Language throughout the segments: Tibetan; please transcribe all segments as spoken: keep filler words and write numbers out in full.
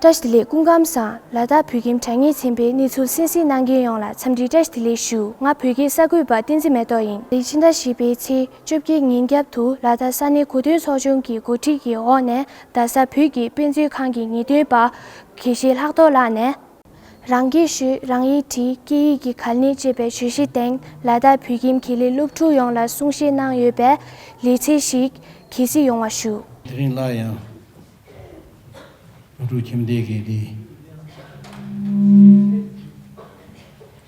བཀྲ་ཤིས་བདེ་ལེགས། སྐུ་ཁམས་བཟང་། ལ་དྭགས་བོད་ཁྱིམ་དྲ་བརྙན་ཚན་པའི་གནས་ཚུལ་གསན་གཟིགས་གནང་མཁན་ཡོངས་ལ་འཚམས་འདྲི་བཀྲ་ཤིས་བདེ་ལེགས་ཞུ། ང་བོད་དགེ་གསར་འགོད་པ་བསྟན་འཛིན་མེ་ཏོག་ཡིན། དེ་རིང་ཕྱི་ཟླ་བཞི་པའི་ཚེས་བཅོ་བརྒྱད་ཉིན་རྒྱབ་ཏུ་ལ་དྭགས་ས་གནས་གོ་སྟོན་ཚོགས་ཆུང་གི་གོ་སྒྲིག་གི་འོག་ནས་རྡ་ས་བོད་ཀྱི་དཔེ་མཛོད་ཁང་གི་ངེས་སྟོན་པ་དགེ་བཤེས་ལྷག་རྡོར་ལགས་ནས། རང་སྐད་ཤོད། རང་ཡིག་བྲིས། སྐད་ཡིག་གི་གལ་གནད་ཅེས་པའི་བརྗོད་གཞི་སྟེང་ལ་དྭགས་བོད་ཁྱིམ་དགེ་ལས་སློབ་ཕྲུག་ཡོངས་ལ་གསུང་བཤད་གནང་ཡོད་པས་ལེ་ཚན་ཞིག་གལ་སྲིད་ཡོང་བ་ཞུ། དེ་རིང་སླར་ཡང་བོད་ཕྲུག་ཁྱིམ་སྡེ་གི་འདི་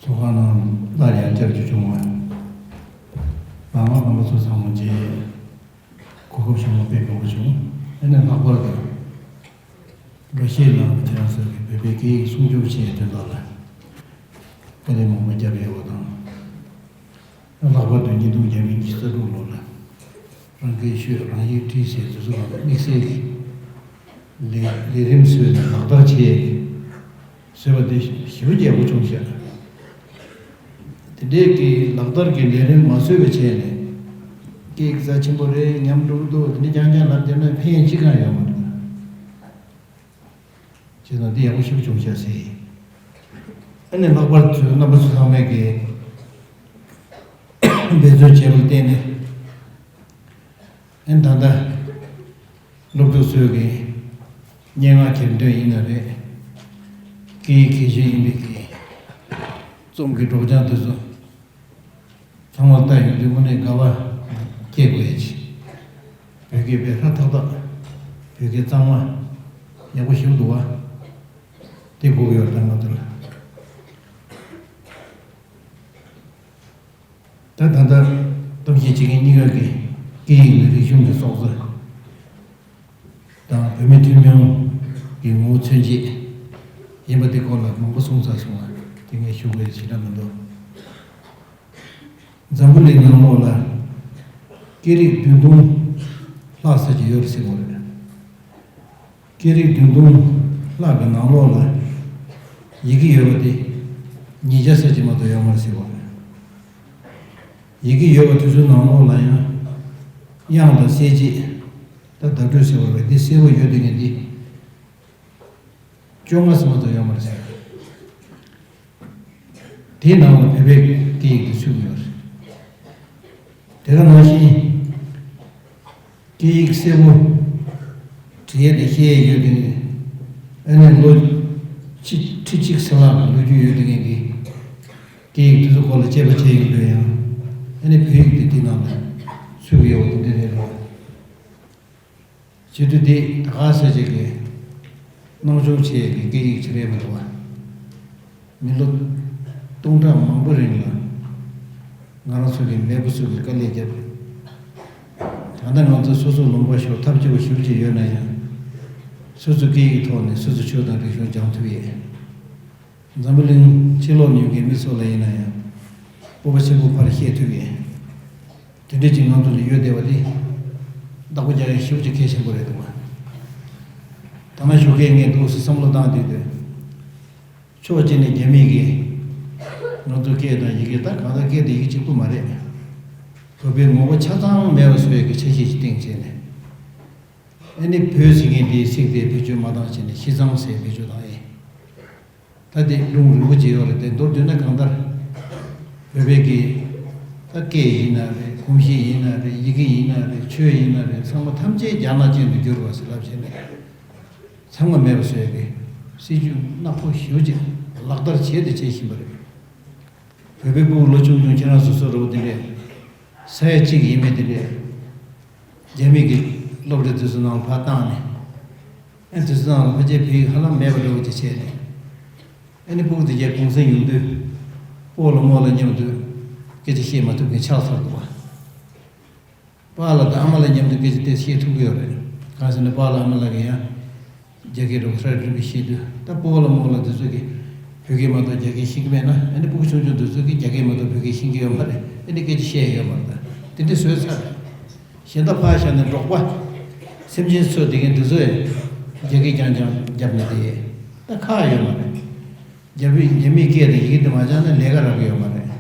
ཚོགས་ཁང་ནང་སླར་ཡང་བཅར་རྒྱུ་བྱུང་བ། ལྷག་མ་རྣམ་པ་ཚོ་ཚང་མ་མཇལ། གོ་སྐབས་བྱུང་བ་དཔེ་དགའ་པོ་བྱུང་། ཨ་ནི་ལྷག་པར་དུ་ལོ་ཤས་ནང་ཁྱེད་རང་ཚོ་གིས་བོད་པའི་སྐད་ཡིག་སྲུང་སྐྱོབ་བྱེད་ཡའི་དོན་དག་ལ་དཀའ་ལས་མང་པོ་བརྒྱབ་ཡོད་པ་དང་། ལྷག་པར་དུ་ཉིས་སྟོང་བརྒྱ་མེད་ཉི་ཤུ་རྩ་དྲུག་ལོ་ལ་རང་སྐད་ཤོད། རང་ཡིག་བྲིས་ཟེར་དུས་ཚོད་ནང་དམིགས་བསལ་གྱི་ལས་ལས་རིམ་བཟོས་ནས་ལག་བསྟར་བྱས། བཟོས་པ་དེ་ཞེ་པོ་ཅིག་ཡག་པོ་བྱུང་ཤག། དེ་འདྲའི་གི་ལག་བསྟར་གྱི་ལས་རིམ་མ་བཟོས་པའི་ཆེད་ནས་སྐད་ཡིག་རྩ་ཆེན་པོ་རེད་སྙམ་འགྲོ་གི་འདུག། དེ་འདྲ་རྐྱང་རྐྱང་ལབ་བསྡད་ན་ཕན་ཡོན་ཅི་གང་ཡོད་མ་རེད། བྱས་ཙང་འདི་ཡག་པོ་ཞིག་བྱུང་ཤག་ཟེར། ཨ་ནི་ལྷག་པར་དུ་རྣམ་པ་ཚོ་ཚང་མས་ཀྱི་འབད་བརྩོན་བྱས་པར་བརྟེན་ནས། ཨ་ནི་ད་ལྟ་སློབ་ཕྲུག་ཚོས་ཀྱི་སྙན་ངག་གྱེར་འདོན་ཡིན་ན་རེད། སྐད་ཡིག་གལ་ཆེན་ཡིན་པའི་གི་རྩོམ་གྱི་སྒྲོག་སྦྱང་དེ་ཚོ་ཚང་མ་ལྟ་ཡོང་དུས་དངོས་གནས་དགའ་བ་སྐྱེ་དགོས་ཡ་ཅིག། བོད་སྐད་དཔེ་སྲ་ཐག་ཐག། བོད་སྐད་གཙང་མ་ཡག་པོ་ཞིག་འདུག་བ། དེ་དགོས་ཡོད་ད་ང་ཚོ་ལ། ད་ད་ལྟ་གཏམ་བཤད་བྱེད་མཁན་གཉིས་ཀ་གིས་སྐད་ཡིག་ནི་རིག་གཞུང་གི་སྲོག་རྩ་དང་བོད་མི་ཐུན་མོང་གི་ངོ་བོ་མཚོན་བྱེད་ཡིན་པ་དེ་སྐོར་ལ་མང་པོ་གསུངས་ཚར་སོང་བ་དེ་ངས་ཞུ་དགོས་ཞེ་དྲག་མི་འདུག། འཛམ་བུ་གླིང་ནང་ལོགས་ལ་སྐད་རིགས་བདུན་སྟོང་ལྷག་ཙམ་ཅིག་ཡོད་རེད་ཟེར་བ་རེད། སྐད་རིགས་བདུན་སྟོང་ལྷག་གི་ནང་ལོགས་ལ་ཡི་གེ་ཡོད་པ་དེ་ཉིས་བརྒྱ་ཙམ་ཅིག་མ་གཏོགས་ཡོད་མ་རེད་ཟེར་བ་རེད། ཡི་གེ་ཡོད་པ་དེ་ཚོའི་ནང་ལོགས་ལ་ཡང་དབྱངས་དང་གསལ་བྱེད་དང་བརྡ་སྤྲོད་ཟེར་བ་རེད། འདི་གསལ་པོ་ཡོད་དེ་ངས་འདི་བཅོ་ལྔ་ཙམ་མ་གཏོགས་ཡོད་མ་རེད་ཟེར། དེའི་ནང་ལ་བོད་པའི་སྐད་ཡིག་དེ་ཚུད་ཀྱི་ཡོད་རེད། དེ་ག་ནང་བཞིན་སྐད་ཡིག་གསལ་པོ་འབྲི་ཡས་དང་ཤེས་ཡས་ཡོད་དེ། ཨ་ནི་ལོ་ཁྲི་ཁྲི་གཅིག་ཟིན་ལྷག་གི་ལོ་རྒྱུས་ཡོད་དེ་ངེད་ཀྱི་སྐད་ཡིག་དེ་ཚོ་སྐོར་ལ་དཔྱད་པ་བྱས་ཡོང་དུས་ཡང་། ཨ་ནི་བོད་ཡིག་དེ་དེ་ནང་ལ་ཚུད་ཀྱི་ཡོད་པ་དེ་འདྲ་རེད་རོ། བྱེད་དུས་དེ་ད་ག་ས་ཅིག་གི་སྣང་ཆུང་ཆེ་གི་སྐད་ཡིག་ཅིག་རེད་མི་འདུག་བ། མི་ལོ་སྟོང་ཕྲག་མང་པོ་རིང་ལ་ང་རང་ཚོ་གི་མེས་པོ་ཚོ་གི་དཀའ་ལས་བརྒྱབ། ད་ལྟ་ང་ཚོ་སོ་སོ་ལུང་པ་ཤོར་ཐབས་སྐྱོ་པོ་ཞེ་པོ་ཅིག་ཡོད་ན་ཡང་། སོ་སོ་སྐད་ཡིག་ཐོག་ནས་སོ་སོ་ཆོས་དང་རིག་གཞུང་སྦྱང་ཐུབ་ཡས། འཛམ་བུ་གླིང་ཕྱི་ལོགས་ནས་ཡོང་མཁན་མི་ཚོ་ལ་ཡིན་ན་ཡང་སྤོབས་པ་ཆེན་པོ་ཕར་བཤད་ཐུབ་ཡས། དེ་འདྲ་ཅིག་ང་ཚོ་ལ་ཡོད་བསྡད་པ་དེ་བདག་པོ་རྒྱག་ཡ་ཞེ་པོ་ཅིག་གལ་ཆེན་པོ་རེད་འདུག་བ། ད་ང་ཞོགས་ཀས་ངས་འདུག་སེ་བསམ་བློ་བཏང་བསྡད་དུས། ཕྱོགས་གཅིག་ནས་རྒྱ་མི་གིས་ང་ཚོ་སྐད་དང་ཡི་གེ་ད་གང་ལྟར་སྐད་དང་ཡི་གེ་གཅིག་པུ་མ་རེད། བོད་པའི་ངོ་བོ་ཆ་ཚང་མེད་པ་བཟོ་ཡས་ཀྱི་འཆར་གཞི་ཞིག་བཏིང་བྱས་ནས། ཨ་ནི་བོད་ཟེར་མཁན་དེའི་ཚིག་དེ་བེད་སྤྱོད་མ་བཏང་བྱས་ནས་ཤི་ཙང་ཟེར་བེད་སྤྱོད་བཏང་ཡས། ད་དེ་ལུང་རིང་པོ་ཅིག་ཡོད་རེད་དེ་མདོར་བསྡུས་ན་གང་ལྟར། བོད་པའི་གི་ད་སྐད་ཡིན་ན་རེད། གོམས་གཤིས་ཡིན་ན་རེད། ཡི་གེ་ཡིན་ན་རེད། ཆོས་ཡིན་ན་རེད། ཚང་མ་ཐམས་ཅད་རྒྱ་ནག་ཅན་དུ་བསྒྱུར་བ་ཟེར་ལབ་བྱས་ནས། ཚང་མ་མེད་པ་བཟོ་ཡ་གི་སྲིད་ཇུས་ནག་པོ་ཞེ་པོ་ཅིག་ལག་བསྟར་བྱས་ཏེ་བྱེད་བཞིན་པ་རེད། བོད་པའི་ཕྲུ་གུ་ལོ་ཆུང་ཆུང་ཁྱེད་རང་ཚོ་བཟོ་འདྲ་བོ་དེ་འདྲས། ས་ཡ་གཅིག་ཡས་མས་དེ་འདྲས། རྒྱ་མི་གི་སློབ་གྲྭ་དེ་ཚོ་ནང་ལ་ཕར་བཏང་ནས། ཨ་དེ་ཚོ་ནང་ལ་ཕལ་ཆེར་བོད་ཡིག་ཧ་ལམ་མེད་པ་འདྲ་བོ་ཅིག་བྱས་ནས། ཨ་ནི་ཕྲུ་གུ་དེ་གའི་གུང་སེང་ཡོང་དུས། སྤོ་ལོ་རྨོ་ལོ་མཉམ་དུ་སྐད་ཆ་བཤད་མ་ཐུབ་མཁན་ཆགས་ཚར་འདུག་བ། པཱ་ལགས་དང་ཨ་མ་ལགས་མཉམ་དུ་སྐད་ཆ་དེ་བཤད་ཐུབ་ཀྱི་ཡོད་རེད། གང་ཟེར་ན་པཱ་ལགས་ཨ་མ་ལགས་ཀྱིས་ཡང་རྒྱ་སྐད་འདྲ་པོ་ཧྲ་རིམ་པས་བཤད་དུས། ད་སྤོ་ལོ་རྨོ་ལོ་འདི་ཚོ་གིས་བོད་སྐད་མ་གཏོགས་རྒྱ་སྐད་ཤེས་ཀྱི་མེད་ན། ཨ་ནི་ཕྲུ་གུ་ཆུང་ཆུང་འདི་ཚོ་གིས་རྒྱ་སྐད་མ་གཏོགས་བོད་སྐད་ཤེས་ཀྱི་ཡོད་མ་རེད། ཨ་ནི་སྐད་ཆ་བཤད་ཡོད་མ་རེད། ད་དེ་འདྲ་བཟོས་ཚར། གཞན་དག་ཕར་བཞག་ནས་འབྲོག་པ་སེམས་ཅན་ཚོ་དེ་གའི་འདི་ཚོ་ཡང་རྒྱ་སྐད་རྐྱང་རྐྱང་བརྒྱབ་ནས་བསྡད་ཡས་ད་ཁག་ཡོད་མ་རེད། རྒྱ་མི་རྒྱ་མིའི་སྐད་དང་ཡི་གེ་དེ་མ་སྦྱངས་ན་ལས་ཀ་རག་གི་ཡོད་མ་རེད།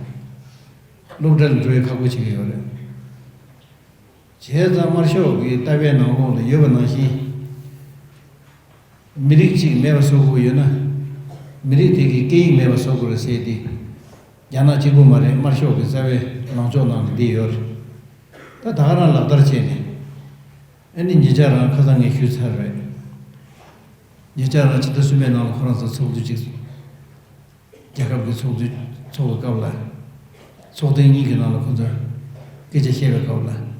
སློབ་གྲྭ་ལ་འགྲོ་ཡས་ཁག་པོ་བྱེད་ཀྱི་ཡོད་རེད། བྱས་ཙང་དམར་ཤོག་གི་ལྟ་བའི་ནང་ལོགས་ལ་ཡོད་པ་ནང་བཞིན། མི་རིགས་གཅིག་མེད་པ་བཟོ་དགོས་ཡོད་ན། མི་རིགས་དེ་གི་སྐད་ཡིག་མེད་པ་བཟོ་དགོས་རེད་ཟེར་ཏེ། རྒྱ་ནག་གཅིག་པུ་མ་རེད། དམར་ཤོག་གི་རྩ་བའི་ལངས་ཕྱོགས་ནང་ལ་འདི་ཡོད་རེད། ད་ད་ག་རང་ལག་བསྟར་བྱས་ནས། ཨ་ནི་ཉེ་ཆར་རང་ཁ་སང་ངས་ཞུས་ཚར་རེད། ཉེ་ཆར་རང་ཕྱི་ཟླ་གསུམ་པའི་ནང་ལ་ཁོ་རང་ཚོ་ཚོགས་འདུ་གཅིག་རྒྱལ་ཁབ་ཀྱི་ཚོགས་འདུ་ཚོགས་པའི་སྐབས་ལ། ཚོགས་ཐེངས་གཉིས་ཀྱི་ནང་ལ་ཁོ་ཚོས་སྐད་ཆ་བཤད་པའི་སྐབས་ལ།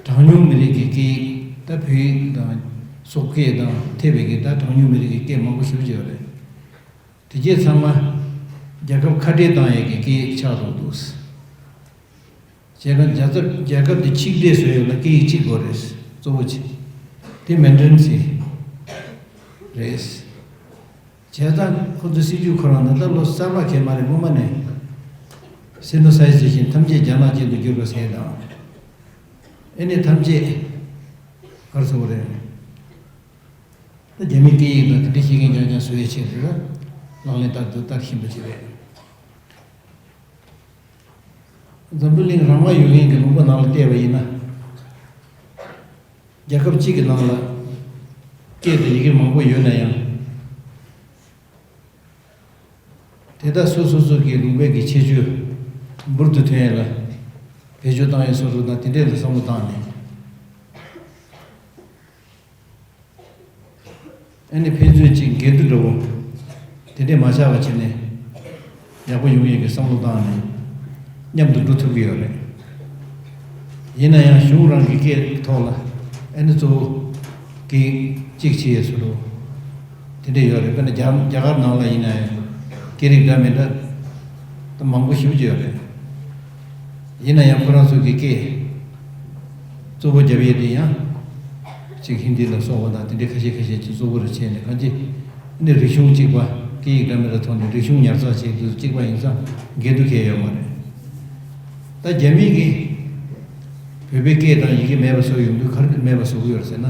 གྲངས་ཉུང་མི་རིགས་ཀྱི་སྐད་ཡིག་ད་བོད་ཡིག་དང་སོག་སྐད་དང་ཐེ་བའི་སྐད། ད་གྲངས་ཉུང་མི་རིགས་ཀྱི་སྐད་མང་པོ་ཞེ་པོ་ཅིག་ཡོད་རེད། དེ་གྱད་ཚང་མ་རྒྱལ་ཁབ་ཁ་བྲལ་བཏང་ཡས་ཀྱི་སྐད་ཡིག་ཆགས་འགྲོ་འདུག་བྱས་ཙང་རྒྱལ་ཁབ་རྒྱལ་ཁབ་དེ་ཆིག་སྒྲིལ་བཟོ་ཡས་ལ་སྐད་ཡིག་གཅིག་དགོས་རེད། གཙོ་བོ་གཅིག་དེ་མེན་ཊེ་ནན་སི་རེད། བྱས་ཙང་ཁོ་ཚོའི་སྲིད་ཇུས་ཁོ་རང་ནི་ད་ལོ་གསར་པ་གང་ཡང་མ་རེད། སྔོན་མ་ནས་སི་ནོ་སའི་ཛེ་ཤན། ཐམས་ཅད་རྒྱ་ནག་ཅན་དུ་བསྒྱུར་དགོས་ཟེར་དང་། ཨེ་ནས་ཐམས་ཅད་ག་རེ་ཟེར་དགོས་རེད། ད་རྒྱ་མིའི་སྐད་ཡིག་དང་དེ་འདྲ་ཤེས་མཁན་རྐྱང་རྐྱང་བཟོ་ཡས་ཆེད་དུ་ལག་ལེན་བསྟར་དུ་བསྟར་བཞིན་པ་ཅིག་རེད། འཛམ་བུ་གླིང་རང་དབང་ཡོད་མཁན་གྱི་ལུང་པ་ནང་ལ་བལྟས་པ་ཡིན་ན། རྒྱལ་ཁབ་གཅིག་གི་ནང་ལ་སྐད་དང་ཡི་གེ་མང་པོ་ཡོད་ན་ཡང་། དེ་དག་སོ་སོ་སོ་གི་ལུང་པའི་གི་ཁྱད་ཆོས་འབུར་དུ་ཐོན་ཡས་ལ་བེད་སྤྱོད་བཏང་ཡས་སོགས་དང་དེ་འདྲས་ལ་བསམ་བློ་བཏང་ནས། ཨ་ནི་ཕན་ཚུན་གཅིག་འགལ་འདུ་འདྲ་བོ་དེ་འདྲས་མ་ཆགས་པ་བྱས་ནས་ཡག་པོ་ཡོང་ཡས་ཀྱི་བསམ་བློ་བཏང་ནས་མཉམ་དུ་འགྲོ་ཐུབ་ཀྱི་ཡོད་རེད། ཡིན་ན་ཡང་གཞུང་རང་གི་སྐད་ཐོག་ལ་ཨ་ནི་གཙོ་བོ་སྐད་གཅིག་བྱེད་ཡས་བཟོ་འདྲ་བོ་དེ་འདྲས་ཡོད་རེད། དཔེར་ན་རྒྱ་རྒྱ་གར་ནང་ལ་ཡིན་ན་ཡང་སྐད་རིགས་འདྲ་མི་འདྲ་ད་མང་པོ་ཞེ་པོ་ཅིག་ཡོད་རེད། ཡིན་ན་ཡང་ཁོ་རང་ཚོ་གི་སྐད་གཙོ་བོ་རྒྱབ་ཡས་དེ་ཡང་། གཅིག་ཧིན་དི་ལ་སོགས་པ་དང་དེ་འདྲའི་ཁ་ཤས་ཁ་ཤས་ཀྱིས་གཙོ་བོར་བྱས་ནས། གང་ཅི་ནི་རིག་གཞུང་གཅིག་པ། སྐད་ཡིག་འདྲ་མི་འདྲ་ཐོག་ནས་རིག་གཞུང་ཉར་ཚགས་བྱེད་དུས་གཅིག་པ་ཡིན་ཙང་འགལ་འདུ་གང་ཡང་ཡོད་མ་རེད། ད་རྒྱ་མི་གིས་བོད་པའི་སྐད་དང་ཡི་གེ་མེད་པ་བཟོ་ཡོང་དུས་ག་རེ་མེད་པ་བཟོ་གི་ཡོད་རེད་ཟེར་ན།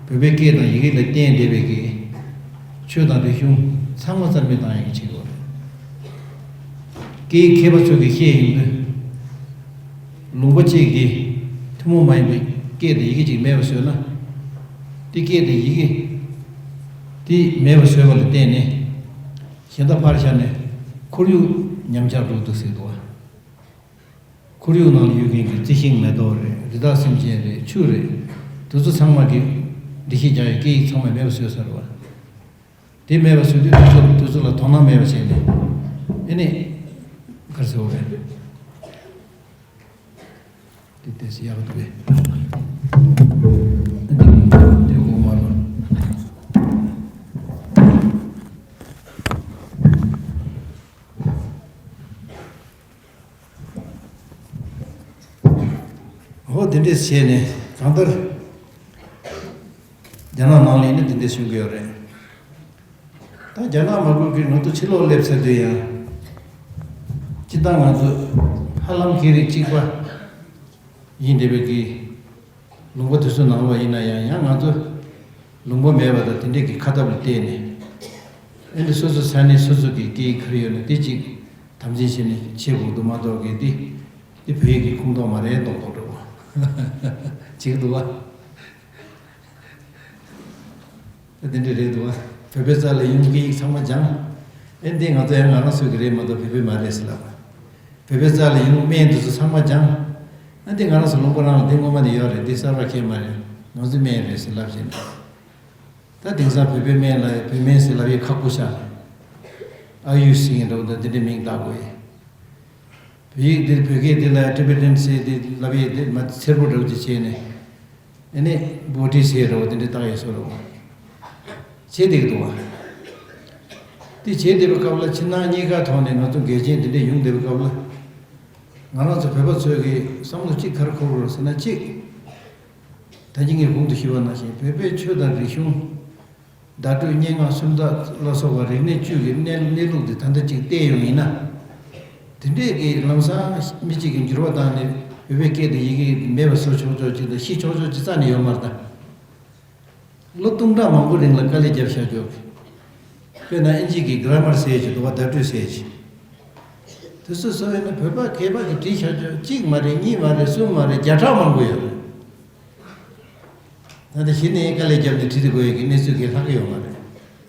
བོད་པའི་སྐད་དང་ཡི་གེ་ལ་བརྟེན་བསྡད་པའི་གི་ཆོས་དང་རིག་གཞུང་ཚང་མ་རྩ་མེད་བཏང་ཡག་གི་བྱེད་དགོས་རེད། སྐད་ཡིག་མཁས་པ་ཚོ་གིས་བཤད་ཡོང་དུས། ལུང་པ་གཅིག་གི་ཐུན་མོང་མ་ཡིན་པའི་སྐད་དང་ཡི་གེ་ཅིག་མེད་པ་བཟོས་ན། དེ་སྐད་དང་ཡི་གེ་དེ་མེད་པ་བཟོས་པ་ལ་བརྟེན་ནས། གཞན་དག་ཕར་བཞག་ནས་ཁོར་ཡུག་ཉམས་ཆག་འགྲོ་འདུག་ཟེར་འདུག་བ། ཁོར་ཡུག་ནང་ལ་ཡོད་མཁན་གྱི་རྩི་ཤིང་མེ་ཏོག་རེད། རི་དྭགས་སེམས་ཅན་རེད། ཆུ་རེད། དེ་ཚོ་ཚང་མ་གི་འགྲེལ་བཤད་རྒྱག་ཡག་སྐད་ཡིག་ཚང་མ་མེད་པ་བཟོས་ཚར་བ། དེ་མེད་པ་བཟོས་དུས་དེ་ཚོ་དེ་ཚོ་ལ་དོ་སྣང་མེད་པ་བྱས་ནས། ཨེ་ནི། ག་རེ་ཟེར་བ་རེད། དེ་ཏོག་ཙམ་ཡག་པོ་འདུག་གས། ཨ་འདི་འདི་འོག་མ་ལ། འོ་དེ་འདྲས་བྱས་ནས་གང་ལྟར། རྒྱ་ནག་ནང་ལ་ཡིན་ན་དེ་འདྲས་བྱུང་གི་ཡོད་རེད། ད་རྒྱ་ནག་མ་དགོས་ཀྱི་ང་ཚོ་ཕྱི་ལོགས་སླེབས་ཚར་དུས་ཡང་། སྤྱིར་བཏང་ང་ཚོ་ཧ་ལམ་སྐད་རིགས་གཅིག་པ་ཡིན་བསྡད་པའི་གི་ལུང་པ་དེ་ཚོ་ནང་ལོགས་ཡིན་ན་ཡང་། ཡང་ང་ཚོ་ལུང་པ་མེད་པ་དང་དེ་འདྲས་ཀྱི་ཁ་ཐབས་ལ་བརྟེན་ནས། ཨེ་འདི་སོ་སོ་ས་གནས་སོ་སོ་གི་སྐད་ཡིག་ག་རེ་ཡོད་ན་དེ་གཅིག་དམ་འཛིན་བྱས་ནས་བྱེད་དགོས་འདུག་མ་གཏོགས་གི་འདི། འདི་བོད་ཡིག་གི་ཁུངས་གཏོགས་མ་རེད་མདོག་མདོག་འདྲ་བོ་བྱེད་ཀྱི་འདུག་བ། ད་དེ་འདྲ་རེད་འདུག་བ། བོད་པའི་རྩ་ལ་ཡོང་སྐད་ཡིག་ཚང་མ་སྦྱངས། ཨེ་འདི་ང་ཚོ་ཡང་ང་རང་ཚོ་གི་རེད་མ་གཏོགས་བོད་པའི་མ་རེད་ཟེར་ལབ། བོད་པའི་རྩ་ལ་ཡོང་སྨན་དེ་ཚོ་ཚང་མ་སྦྱངས། ཨེ་འདི་ང་རང་ཚོ་ལུང་པ་རང་ལ་འདི་སྔོན་མ་ནས་ཡོད་རེད། འདི་གསར་པ་གང་ཡང་མ་རེད། ང་ཚོའི་སྨན་རེད་ཟེར་ལབ་བྱས་ནས། ད་དེང་སང་བོད་པའི་སྨན་ལ་བོད་སྨན་ཟེར་ལབ་ཡས་ཁག་པོ་ཤར། ཨ་ཡུ་ཟེར་མཁན་འདྲ་བོ་དང་དེ་འདྲའི་མིང་བཏགས་དགོས་ཡས། བོད་ཡིག་འདིར་བོད་སྐད་འདི་ལ་ཊི་བེ་ཊན་ཟེར་ཏེ་ལབ་ཡས་འདི་མ་སེར་པོ་འདྲ་བོ་ཅིག་བྱས་ནས། ཨ་ནི་བྷོ་ཊི་ཟེར་འདྲ་བོ་དེ་འདྲ་བཏགས་ཡས་བཟོ་འདྲ་བོ་བྱས་བསྡད་ཀྱི་འདུག་བ། དེ་བྱས་བསྡད་པའི་སྐབས་ལ་ཕྱི་ནང་གཉིས་ཀ་ཐོག་ནས་ང་ཚོ་འགལ་རྐྱེན་དེ་འདྲ་ཡོང་བསྡད་པའི་སྐབས་ལ། ང་རང་ཚོ་བོད་པ་ཚོས་ཀྱི་བསམ་བློ་གཅིག་ག་རེ་འཁོར་དགོས་རེད་ཟེར་ན། གཅིག་ད་གིན་ངས་གོང་དུ་ཞུས་པ་ནང་བཞིན་བོད་པའི་ཆོས་དང་རིག་གཞུང་། བརྡ་སྤྲོད་སྙན་ངག་སུམ་རྟགས་ལ་སོགས་པ་རིག་གནས་བཅུད་ཀྱི་གནས་གནས་ལུགས་འདི་ད་ལྟ་ཅིག་བལྟས་ཡོང་ཡིན་ན། དེ་འདྲས་ཀྱི་ལམ་སང་མི་གཅིག་གིས་འགྱུར་བ་བཏང་ནས་བོད་པའི་སྐད་དང་ཡི་གེ་མེད་པ་བཟོ་ཆོག་ཆོག་ཅིག་དང་ཤི་ཆོག་ཆོག་ཅིག་རྩ་ནས་ཡོད་མ་རེད་ད། ལོ་སྟོང་ཕྲག་མང་པོ་རིང་ལ་དཀའ་ལས་བརྒྱབ་བཞག་ཆོག་གི། དཔེར་ན་ཨིན་ཇི་གི་གྷ་ར་མར་ཟེར་གྱི་འདུག་བ། བརྡ་སྤྲོད་ཟེར་གྱི། དེ་ཚོ་བཟོ་ཡོད་ན་བོད་པ་སྐད་པ་གིས་བྲིས་བཞག་ཆོག་གཅིག་མ་རེད། གཉིས་མ་རེད། གསུམ་མ་རེད། བརྒྱ་ཕྲག་མང་པོ་ཡོད་རེད། ད་ལྟ་གཞི་ནས་དཀའ་ལས་བརྒྱབ་ནས་བྲིས་ཏེ་དགོས་ཡོད་ཀྱི་གནས་ཚུལ་གྱི་ལྷག་གི་ཡོད་མ་རེད།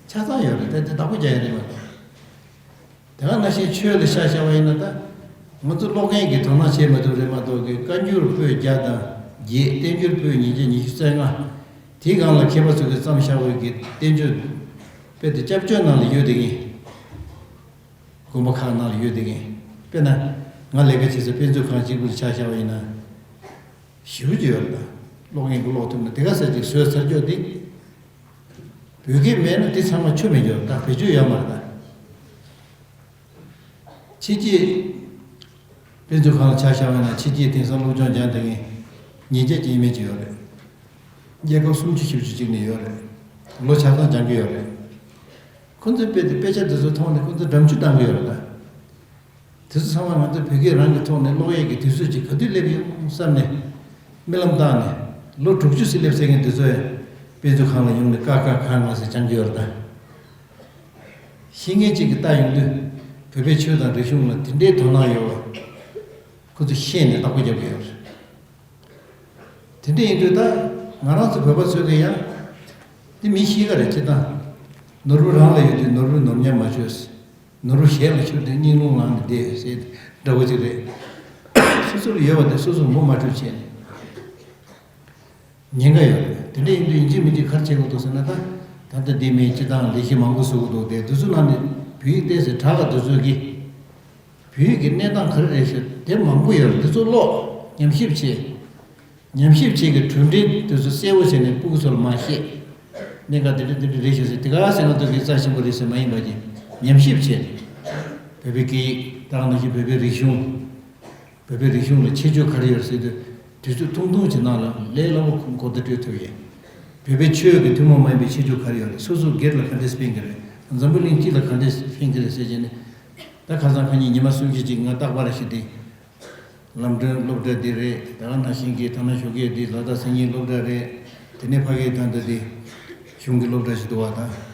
ཆ་ཚང་ཡོད་རེད། ད་དེ་བདག་པོ་རྒྱག་ཡ་རེད་མ་གཏོགས། དེ་ག་ནང་བཞིན་ཆོས་ལ་ཆ་བཞག་པ་ཡིན་ན། ད་ང་ཚོ་ཀློག་མཁན་གྱིས་དོ་སྣང་བྱེད་མ་ཐུབ་རེད་མ་གཏོགས་ཀྱི། བཀའ་འགྱུར་པོད་བརྒྱ་དང་བརྒྱད། བསྟན་འགྱུར་པོད་ཉིས་བརྒྱ་ཉི་ཤུ་རྩ་ལྔ། དེའི་སྒང་ལ་མཁས་པ་ཚོ་གིས་བརྩམས་བཞག་པའི་གི་བསྟན་བཅོས་དཔེ་དེ་སྐྱབས་བཅོལ་ནང་ལ་ཡོད་བསྡད་མཁན། དགོན་པ་ཁག་ནང་ལ་ཡོད་བསྡད་མཁན། དཔེར་ན་ང་ལས་ཀ་བྱེད་སའི་དཔེ་མཛོད་ཁང་གཅིག་པུ་ལ་ཆ་བཞག་པ་ཡིན་ན། ཞེ་པོ་ཅིག་ཡོད་རེད། ད་ཀློག་མཁན་གྱིས་ཀློག་ཐུབ་ན་དེ་ག་ས་ཅིག་བཟོས་ཚར་ཀྱོག་དེ། བོད་སྐད་མེད་ན་དེ་ཚང་མ་ཆོ་མེད་ཀྱོག་ད་བེད་སྤྱོད་ཡོད་མ་རེད་ད། ཕྱི་རྒྱལ་དཔེ་མཛོད་ཁང་ལ་ཆ་བཞག་པ་ཡིན་ན། ཕྱི་རྒྱལ་དེང་སང་སློབ་སྦྱོང་སྦྱངས་བསྡད་མཁན་ཉིས་བརྒྱ་སྐྱེ་མེད་ཅིག་ཡོད་རེད། རྒྱལ་ཁབ་སུམ་ཅུ་བཞི་བཅུ་ཅིག་ནས་ཡོད་རེད། ལོ་ཆ་ཚང་སྦྱང་གི་ཡོད་རེད། ཁོ་ཚོའི་དཔེ་དེ་དཔེ་ཆ་དེ་ཚོ་མཐོང་ནས་ཁོ་ཚོ་འགྲམ་ཆུ་བཏང་གི་ཡོད་རེད་ད། དེ་ཚོ་ཚང་མ་ང་ཚོ་བོད་སྐད་རང་གི་ཐོག་ནས་ཀློག་ཡས་ཀྱི་དུས་ཚོད་ཅིག་ག་དུས་སླེབས་ཡོང་བསམ་ནས་རྨི་ལམ་བཏང་ནས། ལོ་དྲུག་ཅུ་ཙམ་སླེབས་ཚར་མཁན་དེ་ཚོས་དཔེ་མཛོད་ཁང་ལ་ཡོང་ནས་ཀ་ཁ་ག་ང་ཟེར་སྦྱང་གི་ཡོད་རེད་ད། ཤེས་མཁན་གཅིག་གིས་ལྟ་ཡོང་དུས་བོད་པའི་ཆོས་དང་རིག་གཞུང་ལ་དེ་འདྲའི་དོ་སྣང་ཡོད་པ་ཁོ་ཚོས་ཤེས་ནས་བདག་པོ་རྒྱབ་ཀྱི་ཡོད་རེད། དེ་འདྲ་ཡིན་དུས་ད་ང་རང་ཚོ་བོད་པ་ཚོ་གིས་ཡང་དེ་མི་ཤེས་ཀ་རེད། སྤྱིར་བཏང་ནོར་བུ་རང་ལ་ཡོད་དུས་ནོར་བུའི་ནོར་ཉམས་མ་བཅོས། ནོར་བུ་གཞན་ལ་ཤོར་དུས་སྙིང་རླུང་ལངས་ནས་བསྡད་ཟེར་འདྲ་བོ་ཅིག་རེད། སོ་སོ་ལ་ཡོད་པ་དེ་སོ་སོས་ངོ་མ་སྤྲོད་བྱས་ནས། ཉེན་ཁ་ཡོད་རེད། དེ་འདྲ་ཡིན་དུས་ཡིན་གཅིག་མིན་གཅིག་ག་རེ་བྱེད་དགོས་འདུག་ཟེར་ན། ད་ད་ལྟ་འདི་མིན་སྤྱིར་བཏང་ལས་གཞི་མང་པོ་བཟོ་དགོས་འདུག་སྟེ། དེ་ཚོ་ནང་ནས་བོད་ཡིག་ཏོག་ཙམ་དྲག་ག་དེ་ཚོ་གིས་བོད་ཡིག་གི་གནས་སྟངས་ག་རེ་རེད་ཤག་དེ་མང་པོ་ཡོད་རེད། དེ་ཚོ་ཀློག་ཉམས་ཞིབ་བྱེད། ཉམས་ཞིབ་བྱེད་ཀྱི་གྲུབ་འབྲས་དེ་ཚོ་གསལ་པོ་བྱས་ནས་སྤུ་གུ་ཚོ་ལ་མར་བཤད། གནད་འགག་དེ་འདྲ་དེ་འདྲ་རེད་ཤག་ཟེར། དེ་ག་ཟེར་ང་ཚོ་གི་རྩ་ཆེན་པོ་རེད་ཟེར་མ་ཡིན་པ་གི་ཉམས་ཞིབ་བྱས། བོད་པའི་སྐད་ཡིག་དང་ནང་བཞིན་བོད་པའི་རིག་གཞུང་། བོད་པའི་རིག་གཞུང་ལ་ཁྱད་ཆོས་ག་རེ་ཡོད་ཟེར་དུས། དུས་ཚོད་ཐུང་ཐུང་གི་ནང་ལ་ལས་སླ་པོ་གོ་བརྡ་སྤྲོད་ཐུབ་ཡས། བོད་པའི་ཆོས་ཀྱི་ཐུན་མོང་མ་ཡིན་པའི་ཁྱད་ཆོས་ག་རེ་ཡོད་རེད། སོ་སོ་སྒེར་ལ་ག་འདྲས་ཕན་གྱི་རེད། འཛམ་བུ་གླིང་སྤྱི་ལ་ག་འདྲས་ཕན་གྱི་རེད་ཟེར་བྱས་ནས། ད་ཁ་སང་ཁ་ཉིན་ཉི་མ་གསུམ་བཞི་ཅིག་ང་རྟག་པར་ཞིག་དེ་ལམ་གྲོན་སློབ་གྲྭ་འདི་རེད། ད་ག་ནང་བཞིན་གྱི་ཐ་ན་ཞོགས་ཀས་འདི་ལ་དྭགས་སེང་གེའི་སློབ་གྲྭ་རེད། དེ་ནས་ཕ་གིའི་ད་ལྟ་དེ་གཞུང་གི་སློབ་གྲྭ་ཞིག་འདུག་བ། ད་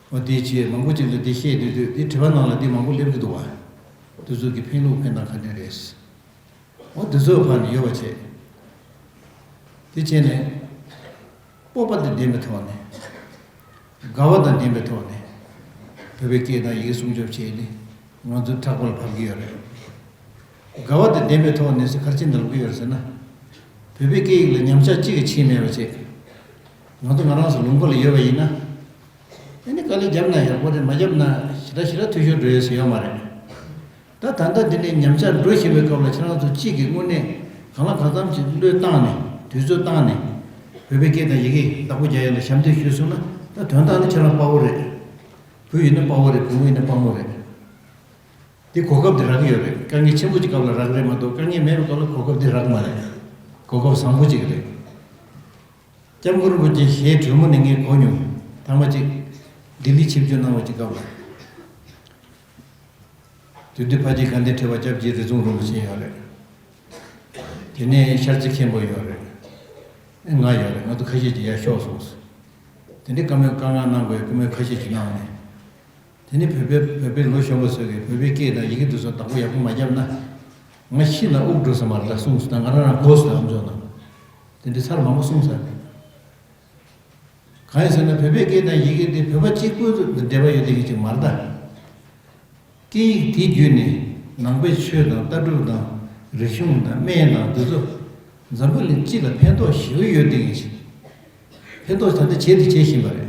འོ་དེའི་ཆེད་མང་པོ་ཅིག་ལ་འདི་བཤད་དུས་དུས་དེ་དྲི་བ་ནང་ལ་འདི་མང་པོ་སླེབས་ཀྱི་འདུག་བ། དེ་ཚོ་གི་ཕན་ལུགས་ཕན་སྟངས་ག་འདྲ་རེད། འོ་དེ་ཚོའི་བར་ནས་ཡོད་པ་བྱས། དེ་བྱས་ནས་སྤོབས་པ་དང་ལྡན་པའི་ཐོག་ནས། དགའ་བ་དང་ལྡན་པའི་ཐོག་ནས་བོད་པའི་སྐད་དང་ཡི་གེ་སྲུང་སྐྱོབ་བྱས་ནས་ང་ཚོ་ཕྲག་པར་བབས་ཀྱི་ཡོད་རེད། དགའ་བ་དང་ལྡན་པའི་ཐོག་ནས་ཟེར་ག་རེ་བྱས་ནས་ལབ་ཀྱི་ཡོད་རེད་ཟེར་ན། བོད་པའི་སྐད་ཡིག་ལ་ཉམས་ཆག་གཅིག་གི་ཕྱིན་མེད་པ་བྱས། ང་ཚོ་ང་རང་ཚོ་ལུང་པ་ལ་ཡོད་པ་ཡིན་ན། ཨ་ནི་དཀའ་ལས་བརྒྱབ་ན་ཡག་པོ་རེད། མ་བརྒྱབ་ན་ཞེ་དྲག་ཞེ་དྲག་འཐུས་ཤོར་འགྲོ་ཡས་ཟེར་ཡོད་མ་རེད། ད་ད་ལྟ་འདི་ནས་ཉམས་ཆག་འགྲོ་བཞིན་པའི་སྐབས་ལ་ཁྱེད་རང་ཚོ་གཅིག་གིས་དངོས་གནས་གང་ལ་གང་འཚམ་གྱིས་བློས་བཏང་ནས། དུས་ཚོད་བཏང་ནས་བོད་པའི་སྐད་དང་ཡི་གེ་བདག་པོ་རྒྱག་ཡ་ལ་ཞབས་འདེགས་ཞུས་སོང་ན། ད་དོན་དག་ནི་ཁྱེད་རང་དཔའ་བོ་རེད། བུ་ཡིན་ན་དཔའ་བོ་རེད། བུ་མོ་ཡིན་ན་དཔའ་མོ་རེད། འདི་གོ་སྐབས་འདི་རག་གི་ཡོད་རེད། དཀའ་ངལ་ཆེན་པོ་ཅིག་སྐབས་ལ་རག་གི་རེད་མ་གཏོགས། དཀའ་ངལ་མེད་པའི་སྐབས་ལ་གོ་སྐབས་འདི་རག་གི་མ་རེད། གོ་སྐབས་བཟང་པོ་ཅིག་རེད། སྐྱབས་མགོན་རིན་པོ་ཆེ་ཞལ་དྲོན་མོ་ནས་ངས་གོ་མྱོང་། ཐེངས་མ་གཅིག་ལྡི་ལི་ཆིབས་བསྒྱུར་གནང་བ་ཅིག་སྐབས་ལ། དེ་དུས་ཕ་གི་དགའ་ལྡན་ཁྲི་པ་སྐྱབས་རྗེ་རི་རྫོང་རིན་པོ་ཆེ་ཡོད་རེད། དེ་ནས་ཤར་རྩེ་མཁན་པོ་ཡོད་རེད། ང་ཡོད་རེད། ང་ཚོ་ཁ་ཤས་ཅིག་ཡར་ཤོག་གསུངས། དེ་ནས་བཀའ་མོལ་བཀའ་མངགས་གནང་དགོས་བཀའ་མོལ་ཁ་ཤས་ཅིག་གནང་ནས། དེ་ནས་བོད་པའི་བོད་པའི་ལོ་གཞོན་པ་ཚོས་ཀྱིས་བོད་པའི་སྐད་དང་ཡི་གེ་འདི་ཚོ་བདག་པོ་ཡག་པོ་མ་བརྒྱབ་ན། ང་ཤི་ན་དབུགས་འགྲོ་ས་མ་རེད་ལ་གསུངས་སོང་། ད་ང་རང་རང་གོ་སོང་། ད་ཨམ་ཅོག་ནང་དེ་འདྲ་ཚར་མང་པོ་གསུངས་ཚར་རེད། གང་ཡིན་ཟེར་ན་བོད་པའི་སྐད་དང་ཡི་གེ་འདི་བོད་པ་གཅིག་པུ་ཚོ་འབྲེལ་བ་ཡོད་བསྡད་མཁན་ཅིག་མ་རེད་ད། སྐད་ཡིག་དེ་བརྒྱུད་ནས་ནང་པའི་ཆོས་དང་ལྟ་གྲུབ་དང་རིག་གཞུང་དང་སྨན་དང་འདི་ཚོ་འཛམ་བུ་གླིང་སྤྱི་ལ་ཕན་ཐོགས་ཞེ་པོ་ཡོད་བསྡད་མཁན་ཅིག་ཕན་ཐོགས་ད་ལྟ་བྱས་དེ་བྱེད་བཞིན་པ་རེད།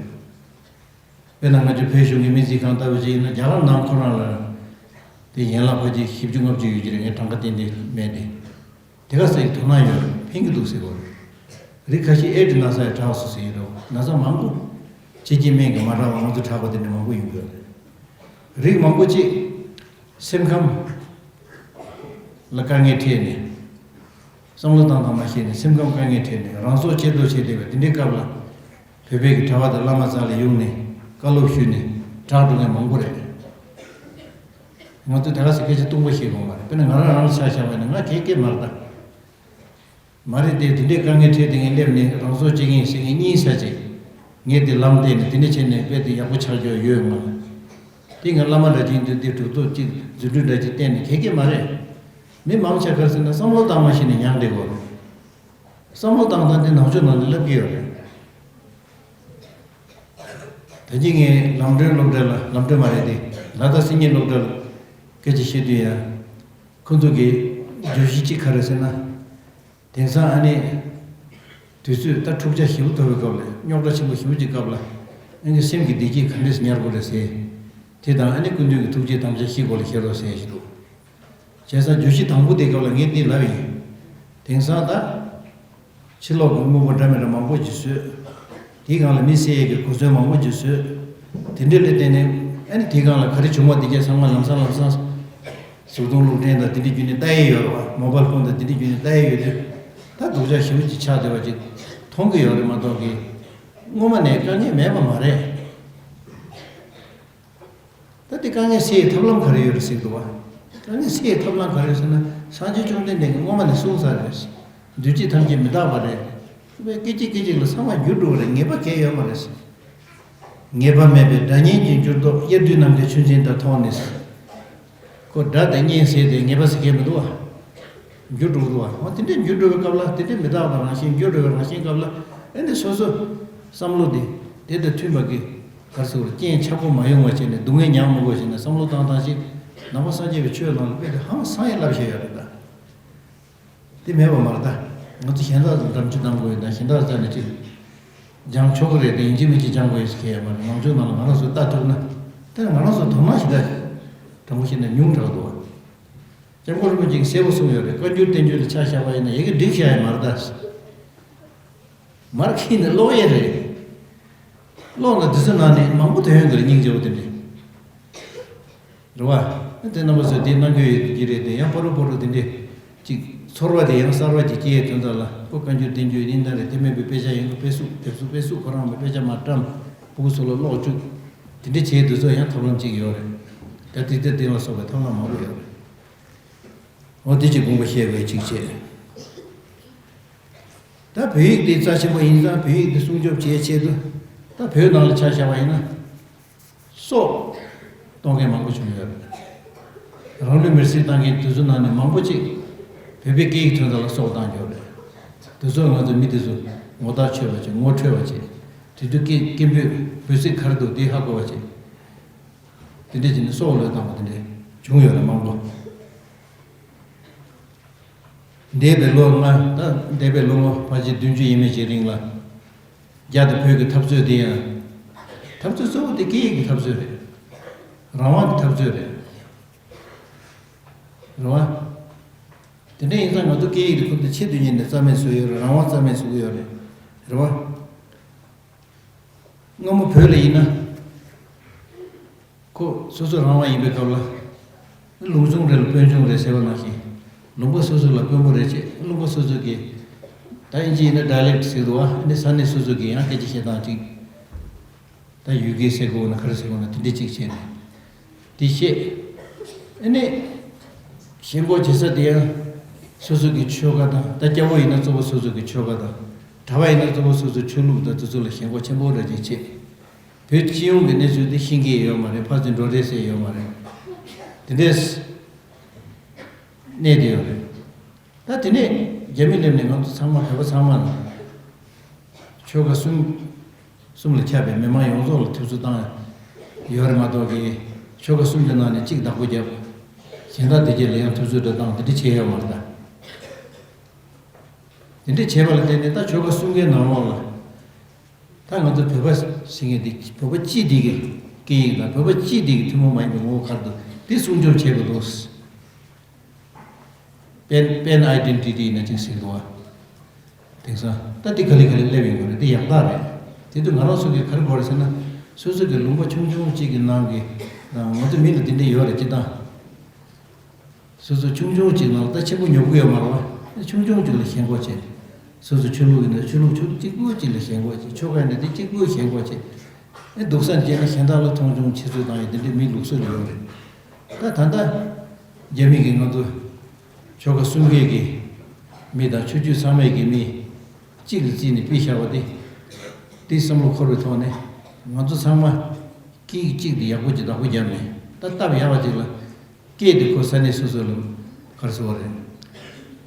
དཔེར་ན་ང་ཚོ་བོད་གཞུང་གི་སྨན་རྩིས་ཁང་ལྟ་བུ་ཅིག་ཡིན་ན། རྒྱ་གར་ནང་ཁོ་རང་ལ་དེ་ཡན་ལག་ཕལ་ཆེར་བཞི་བཅུ་ལྔ་བཅུ་ཡོད་ཀྱི་རེད། ངས་གྲངས་ཀ་ཏན་ཏན་མེད་དེ། དེ་ག་ཟེར་དོ་སྣང་ཡོད་རེད། ཕན་གྱི་འདུག་ཟེར་གོ་རེད། རིགས་ཁ་ཤས་ཨེ་ཌི་ན་ཚ་ཡང་དྲག་སོང་ཟེར་གྱི་འདུག་ན་ཚ་མང་པོ། ཕྱི་རྐྱེན་སྨན་གྱིས་མ་དྲག་པ་ང་ཚོ་དྲག་པ་དེ་འདྲ་མང་པོ་ཡོང་གི་ཡོད་རེད། རིགས་མང་པོ་ཅིག་སེམས་ཁམས་ལ་དཀའ་ངལ་འཕྲད་ནས། བསམ་བློ་བཏང་སྟངས་མ་ཤེས་ནས་སེམས་ཁམས་དཀའ་ངལ་འཕྲད་ནས་རང་སྲོག་བཅད་གཏུབ་བྱས་བསྡད་པ་དེ་འདྲའི་སྐབས་ལ། བོད་པའི་གི་གྲྭ་པ་དང་བླ་མ་རྩ་ལ་ཡོང་ནས་བཀའ་སློབ་ཞུས་ནས་དྲག་འགྲོ་མཁན་མང་པོ་རེད། ང་ཚོས་ད་ག་ཟེ་སྐད་ཆ་སྟོང་པ་བཤད་དགོས་མ་རེད། དཔེར་ན་ང་རང་རང་ལ་ཆ་བཞག་པ་ཡིན་ན་ང་གད་སྐད་མ་རེད་ད། མ་རེད་དེ། དེ་འདྲའི་དཀའ་ངལ་འཕྲད་དེ་ངས་སླེབས་ནས་རང་སྲོག་བཅད་ཀྱི་ཡིན་ཟེར་མཁན་གཉིས་ཙམ་ཅིག་ངས་དེ་ལམ་བསྟན་ནས་དེ་འདྲ་བྱས་ནས་དཔེ་དེ་ཡག་པོ་ཆགས་རྒྱུ་ཡོད་མ་རེད། དེ་ང་བླ་མ་འདྲ་ཅིག་ཡིན་དུས་དེ་གྲུབ་ཐོབ་ཅིག་རྫུ་འཕྲུལ་འདྲ་ཅིག་བསྟན་ནས། གད་སྐད་མ་རེད། མི་མང་ཆེ་ག་རེ་ཟེར་ན་བསམ་བློ་བཏང་མ་ཤེས་ནས་མྱངས་བསྡད་ཡོད་རེད། བསམ་བློ་བཏང་སྟངས་དེ་ནང་ཆོས་ནང་ནས་བསླབ་ཀྱི་ཡོད་རེད། ད་གིན་ངས་ལམ་སྒྲོན་སློབ་གྲྭ་ལ། ལམ་སྒྲོན་མ་རེད་དེ། ལ་དྭགས་སེང་གེ་སློབ་གྲྭ་ལ་སྐད་ཆ་བཤད་དུས་ཡང་། ཁོ་ཚོ་གི་བརྗོད་གཞི་གཅིག་ག་རེ་ཟེར་ན། དེང་སང་ཨ་ནི་དུས་ཚོད་ད་འཁྲུག་ཆ་ཞེ་པོ་ཐོབ་པའི་སྐབས་ལ། རྙོག་དྲ་ཆེན་པོ་ཞེ་པོ་ཅིག་སྐབས་ལ། ཨ་ནི་སེམས་ཀྱི་བདེ་སྐྱིད་ག་འདྲས་ཉར་དགོས་རེད་ཟེར། དེ་དང་ཨ་ནི་སྐུ་མདུན་གྱི་ཐུགས་རྗེ་དམ་བཅའ་བཞིའི་སྐོར་ལ་བཤད་རོགས་ཟེར་ཞིག་འདུག་བྱས་ཙང་བརྗོད་གཞི་དང་པོ་དེའི་སྐབས་ལ་ངས་འདི་ལབ་ཡིན། དེང་སང་ད་ཕྱི་ལོགས་ཀྱི་དངོས་པོ་འདྲ་མི་འདྲ་མང་པོ་ཅིག་བཟོས། དེའི་སྒང་ལ་མི་བསད་ཡས་ཀྱི་གོ་མཚོན་མང་པོ་ཅིག་བཟོས། དེ་འདྲ་ལ་བརྟེན་ནས་ཨ་ནི་དེའི་སྒང་ལ་ག་རེ་བྱུང་བ་དེ་གས་ཚང་མ་ལམ་སང་ལམ་སང་། གཟུགས་མཐོང་གློག་འཕྲིན་དང་དེ་འདྲ་བརྒྱུད་ནས་ལྟ་ཡས་ཡོད་རེད་བ། མོ་བཱལ་ཕོན་དང་དེ་འདྲ་བརྒྱུད་ནས་ལྟ་ཡས་ཡོད་དུས། ད་སྡུག་ཅག་ཞེ་པོ་ཅིག་ཆགས་བསྡད་པ་ཅིག་མཐོང་གི་ཡོད་རེད་མ་གཏོགས་ཀྱི། སྔོན་མ་ནས་དཀའ་ངལ་མེད་པ་མ་རེད། ད་དེ་དཀའ་ངལ་སེལ་ཡའི་ཐབས་ལམ་ག་རེ་ཡོད་རེད་ཟེར་གྱི་འདུག་བ། དཀའ་ངལ་སེལ་ཡའི་ཐབས་ལམ་ག་རེ་ཡོད་ཟེར་ན། སངས་རྒྱས་བཅོམ་ལྡན་འདས་ཀྱིས་སྔོན་མ་ནས་གསུངས་ཚར་རེད། འདུས་བྱས་ཐམས་ཅད་མི་རྟག་པ་རེད། སྐད་ཅིག་སྐད་ཅིག་ལ་ཚང་མ་འགྱུར་འགྲོ་བ་རེད། ངེས་པ་གང་ཡང་ཡོད་མ་རེད། ངེས་པ་མེད་པའི་སྒྲ་བརྙན་གྱི་འགྱུར་ལྡོག། དབྱར་དུས་ནམ་མཁའི་ཆུ་འཛིན་དང་མཐོང་ནས། ཁོ་སྒྲ་དང་བརྙན་ཟེར་དེ་ངེས་པ་ཟེར་མཁན་མི་འདུག་བ། འགྱུར་འགྲོ་གི་འདུག་བ། འོ་དེ་འདྲའི་འགྱུར་འགྲོ་བའི་སྐབས་ལ། དེ་འདྲའི་མི་རྟག་པ་རང་བཞིན། འགྱུར་འགྲོ་བའི་རང་བཞིན་སྐབས་ལ། ཨ་ནི་སོ་སོ་བསམ་བློ་དེ་དེ་དང་མཐུན་པ་གི། ག་རེ་ཟེར་དགོས་རེད། རྐྱེན་ཆག་སྒོ་མ་ཡོང་བ་བྱས་ནས། སྡུག་བསྔལ་མྱང་མི་དགོས་བྱས་ནས་བསམ་བློ་བཏང་སྟངས་ཤིག་ནང་པ་སངས་རྒྱས་པའི་ཆོས་ནང་ལ་དཔེ་དེ་ཧང་སང་ཡང་བསླབ་བཞག་ཡོད་རེད་ད། དེ་མེད་པ་མ་རེད་ད། ང་ཚོ་གཞན་དག་ལ་འདྲ་མཆོག་གཏང་དགོས་ཡོད་ན། གཞན་དག་རྩ་ནས་ཅིག་སྦྱང་ཆོག་གི་རེད་དེ། ཡིན་གཅིག་མིན་གཅིག་སྦྱང་དགོས་ཡོད་ཟེར་མཁན་ཡོད་མ་རེད། ནང་ཆོས་ནང་ལ་ང་རང་ཚོ་ལྟ་ཐུབ་ན། དེ་ནི་ང་རང་ཚོ་དོ་སྣང་ཞིག་ད་དྲང་པོ་བཤད་ན་ཉུང་དྲགས་འདུག་བ། སྐྱབས་མགོན་རིན་པོ་ཆེས་གསལ་པོ་གསུངས་ཡོད་རེད། བཀའ་འགྱུར་བསྟན་བཅོས་ལ་ཆ་བཞག་པ་ཡིན་ན་ཡ་གི་འགྲིག་བཞག་ཡོད་མ་རེད་ད། མར་ཁྱེར་ནས་ཀློག་ཡས་རེད། ཀློག་ན་འདི་ཚོ་ནང་ནས་མང་པོ་ཐོན་ཡོང་གི་རེད། སྙིང་རྗེ་པོ་དེ་འདྲ་རེད་བ། དེ་རྣམ་པ་ཚོས་དེ་གནང་གི་ཡོད་ཀྱི་རེད་དེ། ཡང་ཕ་རུ་ཕ་རུ་དེ་འདྲས་ཅིག་ཚོར་བ་དེ་ཡང་གསར་བ་ཅིག་སྐྱེ་ཡས་དོན་དག་ལ། ཁོ་བཀའ་འགྱུར་བསྟན་བཅོས་ཡིན་ན་རེད། དེ་མིན་པའི་དཔེ་ཆ་ཡིན་ན། དཔེ་གཟུགས་དེབ་གཟུགས་དཔེ་གཟུགས་ཁོ་རང་གི་དཔེ་ཆ་མར་བཀྲམ། ཕྲུ་གུ་ཚོ་ལ་ཀློག་བཅུག་དེ་འདྲས་བྱས་དུས་ཚོད་ཡང་ཐབས་ལམ་ཅིག་ཡོད་རེད། ད་དེ་ལྟར་བསྟན་པ་སོགས་པའི་ཐབས་ལམ་མང་པོ་ཡོད་རེད། འོ་དེ་ཅིག་དགོངས་པ་བཞེས་དགོས་ཅིག་བྱས། ད་བོད་ཡིག་དེ་རྩ་ཆེན་པོ་ཡིན་ཙང་། བོད་ཡིག་དེ་སྲུང་སྐྱོབ་བྱེད་ཆེད་དུ། ད་བོད་ནང་ལ་ཆ་བཞག་པ་ཡིན་ན། སྲོག་གཏོང་མཁན་མང་པོ་བྱུང་ཡོད་རེད། རང་ལུས་མེར་སྲེག་བཏང་མཁན་དེ་ཚོ་ནང་ནས་མང་པོ་ཅིག་བོད་པའི་སྐད་ཡིག་དོན་དག་ལ་སྲོག་བཏང་ཡོད་རེད། དེ་ཚོ་ང་ཚོ་མི་དེ་ཚོ་ངོ་ཐག་ཆོད་པ་བྱས། ངོ་འཕྲོད་པ་བྱས། དེ་དུས་སྐད་སྐད་འབོད་འབོད་ཚིག་ག་རེ་འདུག་དེ་ཧ་གོ་བ་བྱས། དེ་འདྲ་བྱས་ནས་སྲོག་བློས་བཏང་བ་དེ་འདྲ་བྱུང་ཡོད་རེད་མང་པོ། འདས་པའི་ལོ་ལྔ། ད་འདས་པའི་ལོ་ངོ་ཕལ་ཆེར་བདུན་ཅུ་ཡས་མས་ཅིག་རིང་ལ། རྒྱ་དང་བོད་ཀྱི་འཐབ་རྩོད་དེ་ཡང་། འཐབ་རྩོད་གཙོ་བོ་དེ་སྐད་ཡིག་གི་འཐབ་རྩོད་རེད། རང་དབང་གི་འཐབ་རྩོད་རེད། རེད་བ། དེ་འདྲ་ཡིན་ཙང་ང་ཚོ་སྐད་ཡིག་དེ་ཁོ་ཚོས་ཆེད་དུ་གཉེར་ནས་རྩ་མེད་བཟོས་ཡོད་རེད། རང་དབང་རྩ་མེད་བཟོ་གི་ཡོད་རེད། རེད་བ། སྔ་མོ་བོད་ལ་ཡིན་ན། ཁོ་སོ་སོ་རང་དབང་ཡིན་པའི་སྐབས་ལ། ལུང་ཆུང་རེ་ལ་དཔོན་ཆུང་རེད་ཟེར་བ་ནང་བཞིན། ལུང་པ་སོ་སོ་ལ་དཔོན་པོ་རེ་བྱས། ལུང་པ་སོ་སོ་གིས། ད་ཨིན་ཇི་ཡིན་ན་ཌའི་ལེག་ཊི་ཟེར་འདུག་བ། ཨ་ནི་ས་གནས་སོ་སོ་གི་ཡང་སྐད་ཆ་བཤད་སྟངས་ཅིག་ད་ཡུལ་སྐད་ཟེར་དགོས་ན་ག་རེ་ཟེར་དགོས་ན། དེ་འདྲ་ཅིག་བྱས་ནས་དེ་བཤད། ཨ་ནི་ཞེན་ཁོག་བྱེད་ས་དེ་ཡང་སོ་སོ་གི་ཆོལ་ཁ་དང་། ད་སྐྱ་བོ་ཡིན་ན་གཙོ་བོ་སོ་སོ་གི་ཆོལ་ཁ་དང་། གྲྭ་པ་ཡིན་ན་གཙོ་བོ་སོ་སོའི་ཆོས་ལུགས་དང་། དེ་ཚོ་ལ་ཞེན་ཁོག་ཆེན་པོ་འདྲ་ཅིག་བྱས། བོད་སྤྱི་ཡོངས་ཀྱི་གནས་ཚུལ་དེ་ཤེས་ཀྱི་ཡོད་མ་རེད། ཕར་ཚུར་འགྲོ་རེས་བྱས་ཡོད་མ་རེད། དེ་འདྲས་གནས་བསྡད་ཡོད་རེད། ད་དེ་ནས་རྒྱ་མི་སླེབས་ནས་ང་ཚོ་ཚང་མ། བོད་པ་ཚང་མ་ལ་ཆོལ་ཁ་གསུམ། གསུམ་ལ་ཁྱབ་པའི་མི་མང་ཡོངས་རྫོགས་ལ་ཐེབས་རྩོད་བཏང་ཡོད་རེད་མ་གཏོགས་ཀྱི། ཆོལ་ཁ་གསུམ་གྱི་ནང་ནས་གཅིག་བདག་པོ་བརྒྱབ། གཞན་དག་དེ་གྱད་ལ་ཡང་ཐེབས་རྩོད་འདྲ་བཏང་། དེ་འདྲ་བྱས་ཡོད་མ་རེད་ད། དེ་འདྲ་བྱས་པ་ལ་བརྟེན་ནས་ད་ཆོལ་ཁ་གསུམ་ཀའི་ནང་ལོགས་ལ། ད་ང་ཚོ་བོད་པ་ཟེར་མཁན་དེ། བོད་པ་སྤྱི་དེ་གི་སྐད་ཡིག་དང་། བོད་པ་སྤྱི་དེ་གི་ཐུན་མོང་མ་ཡིན་པའི་ངོ་བོ་ག་རེ་འདུག་དེ་སྲུང་སྐྱོབ་བྱེད་དགོས་འདུག་པེན་པེན་ཨའི་ཌེན་ཊི་ཊི་ཡིན་ན་ཅིག་ཟེར་འདུག་བ། དེང་སང་ད་དེ་ག་ལེ་ག་ལེ་སླེབས་ཡོང་གི་རེད། དེ་ཡག་རྟགས་རེད། དེ་དུས་ང་རང་ཚོ་གིས་ག་རེ་དགོས་རེད་ཟེར་ན། སོ་སོ་གི་ལུང་པ་ཆུང་ཆུང་གཅིག་གི་ནང་གི། ང་ཚོ་མི་ལ་དེ་འདྲ་ཡོད་རེད། སྤྱིར་བཏང་སོ་སོ་ཆུང་ཆུང་གཅིག་ནང་ལ། ད་ཆེན་པོ་ཉོབ་གི་ཡོད་མ་རེད་བ། ཆུང་ཆུང་གཅིག་ལ་ཞེན་ཁོག་བྱས། སོ་སོ་ཆོས་ལུགས་ཡིན་ན་ཆོས་ལུགས་ཆུང་གཅིག་པུ་གཅིག་ལ་ཞེན་ཁོག་བྱས། ཆོལ་ཁ་ཡིན་ན་དེ་གཅིག་པུ་ཞེན་ཁོག་བྱས། ཨེ་སྡུག་ས་བྱས་ན་གཞན་དག་ལ་མཐོང་ཆུང་ཆེ་བཙུགས་བཏང་ཡས་དེ་འདྲའི་མིའི་ལུགས་སྲོལ་ཡོད་རེད། ད་ད་ལྟ་རྒྱ་མི་གིས་ང་ཚོ་ཆོལ་ཁ་གསུམ་ཀའི་གི་མི་དང་ཆོས་བརྒྱུད་ཚང་མའི་གི་མི་གཅིག་ལ་བརྩིས་ནས་ཕུད་བཞག་པ་དེ། དེའི་བསམ་བློ་འཁོར་བའི་ཐོག་ནས་ང་ཚོ་ཚང་མ་སྐད་ཡིག་གཅིག་དེ་ཡག་པོ་ཅིག་བདག་པོ་བརྒྱབ་ནས། ད་སྟབས་ཡག་པ་ཅིག་ལ་སྐད་དེ་ཁོ་ས་གནས་སོ་སོ་ལ་ག་རེ་ཟེར་བ་རེད།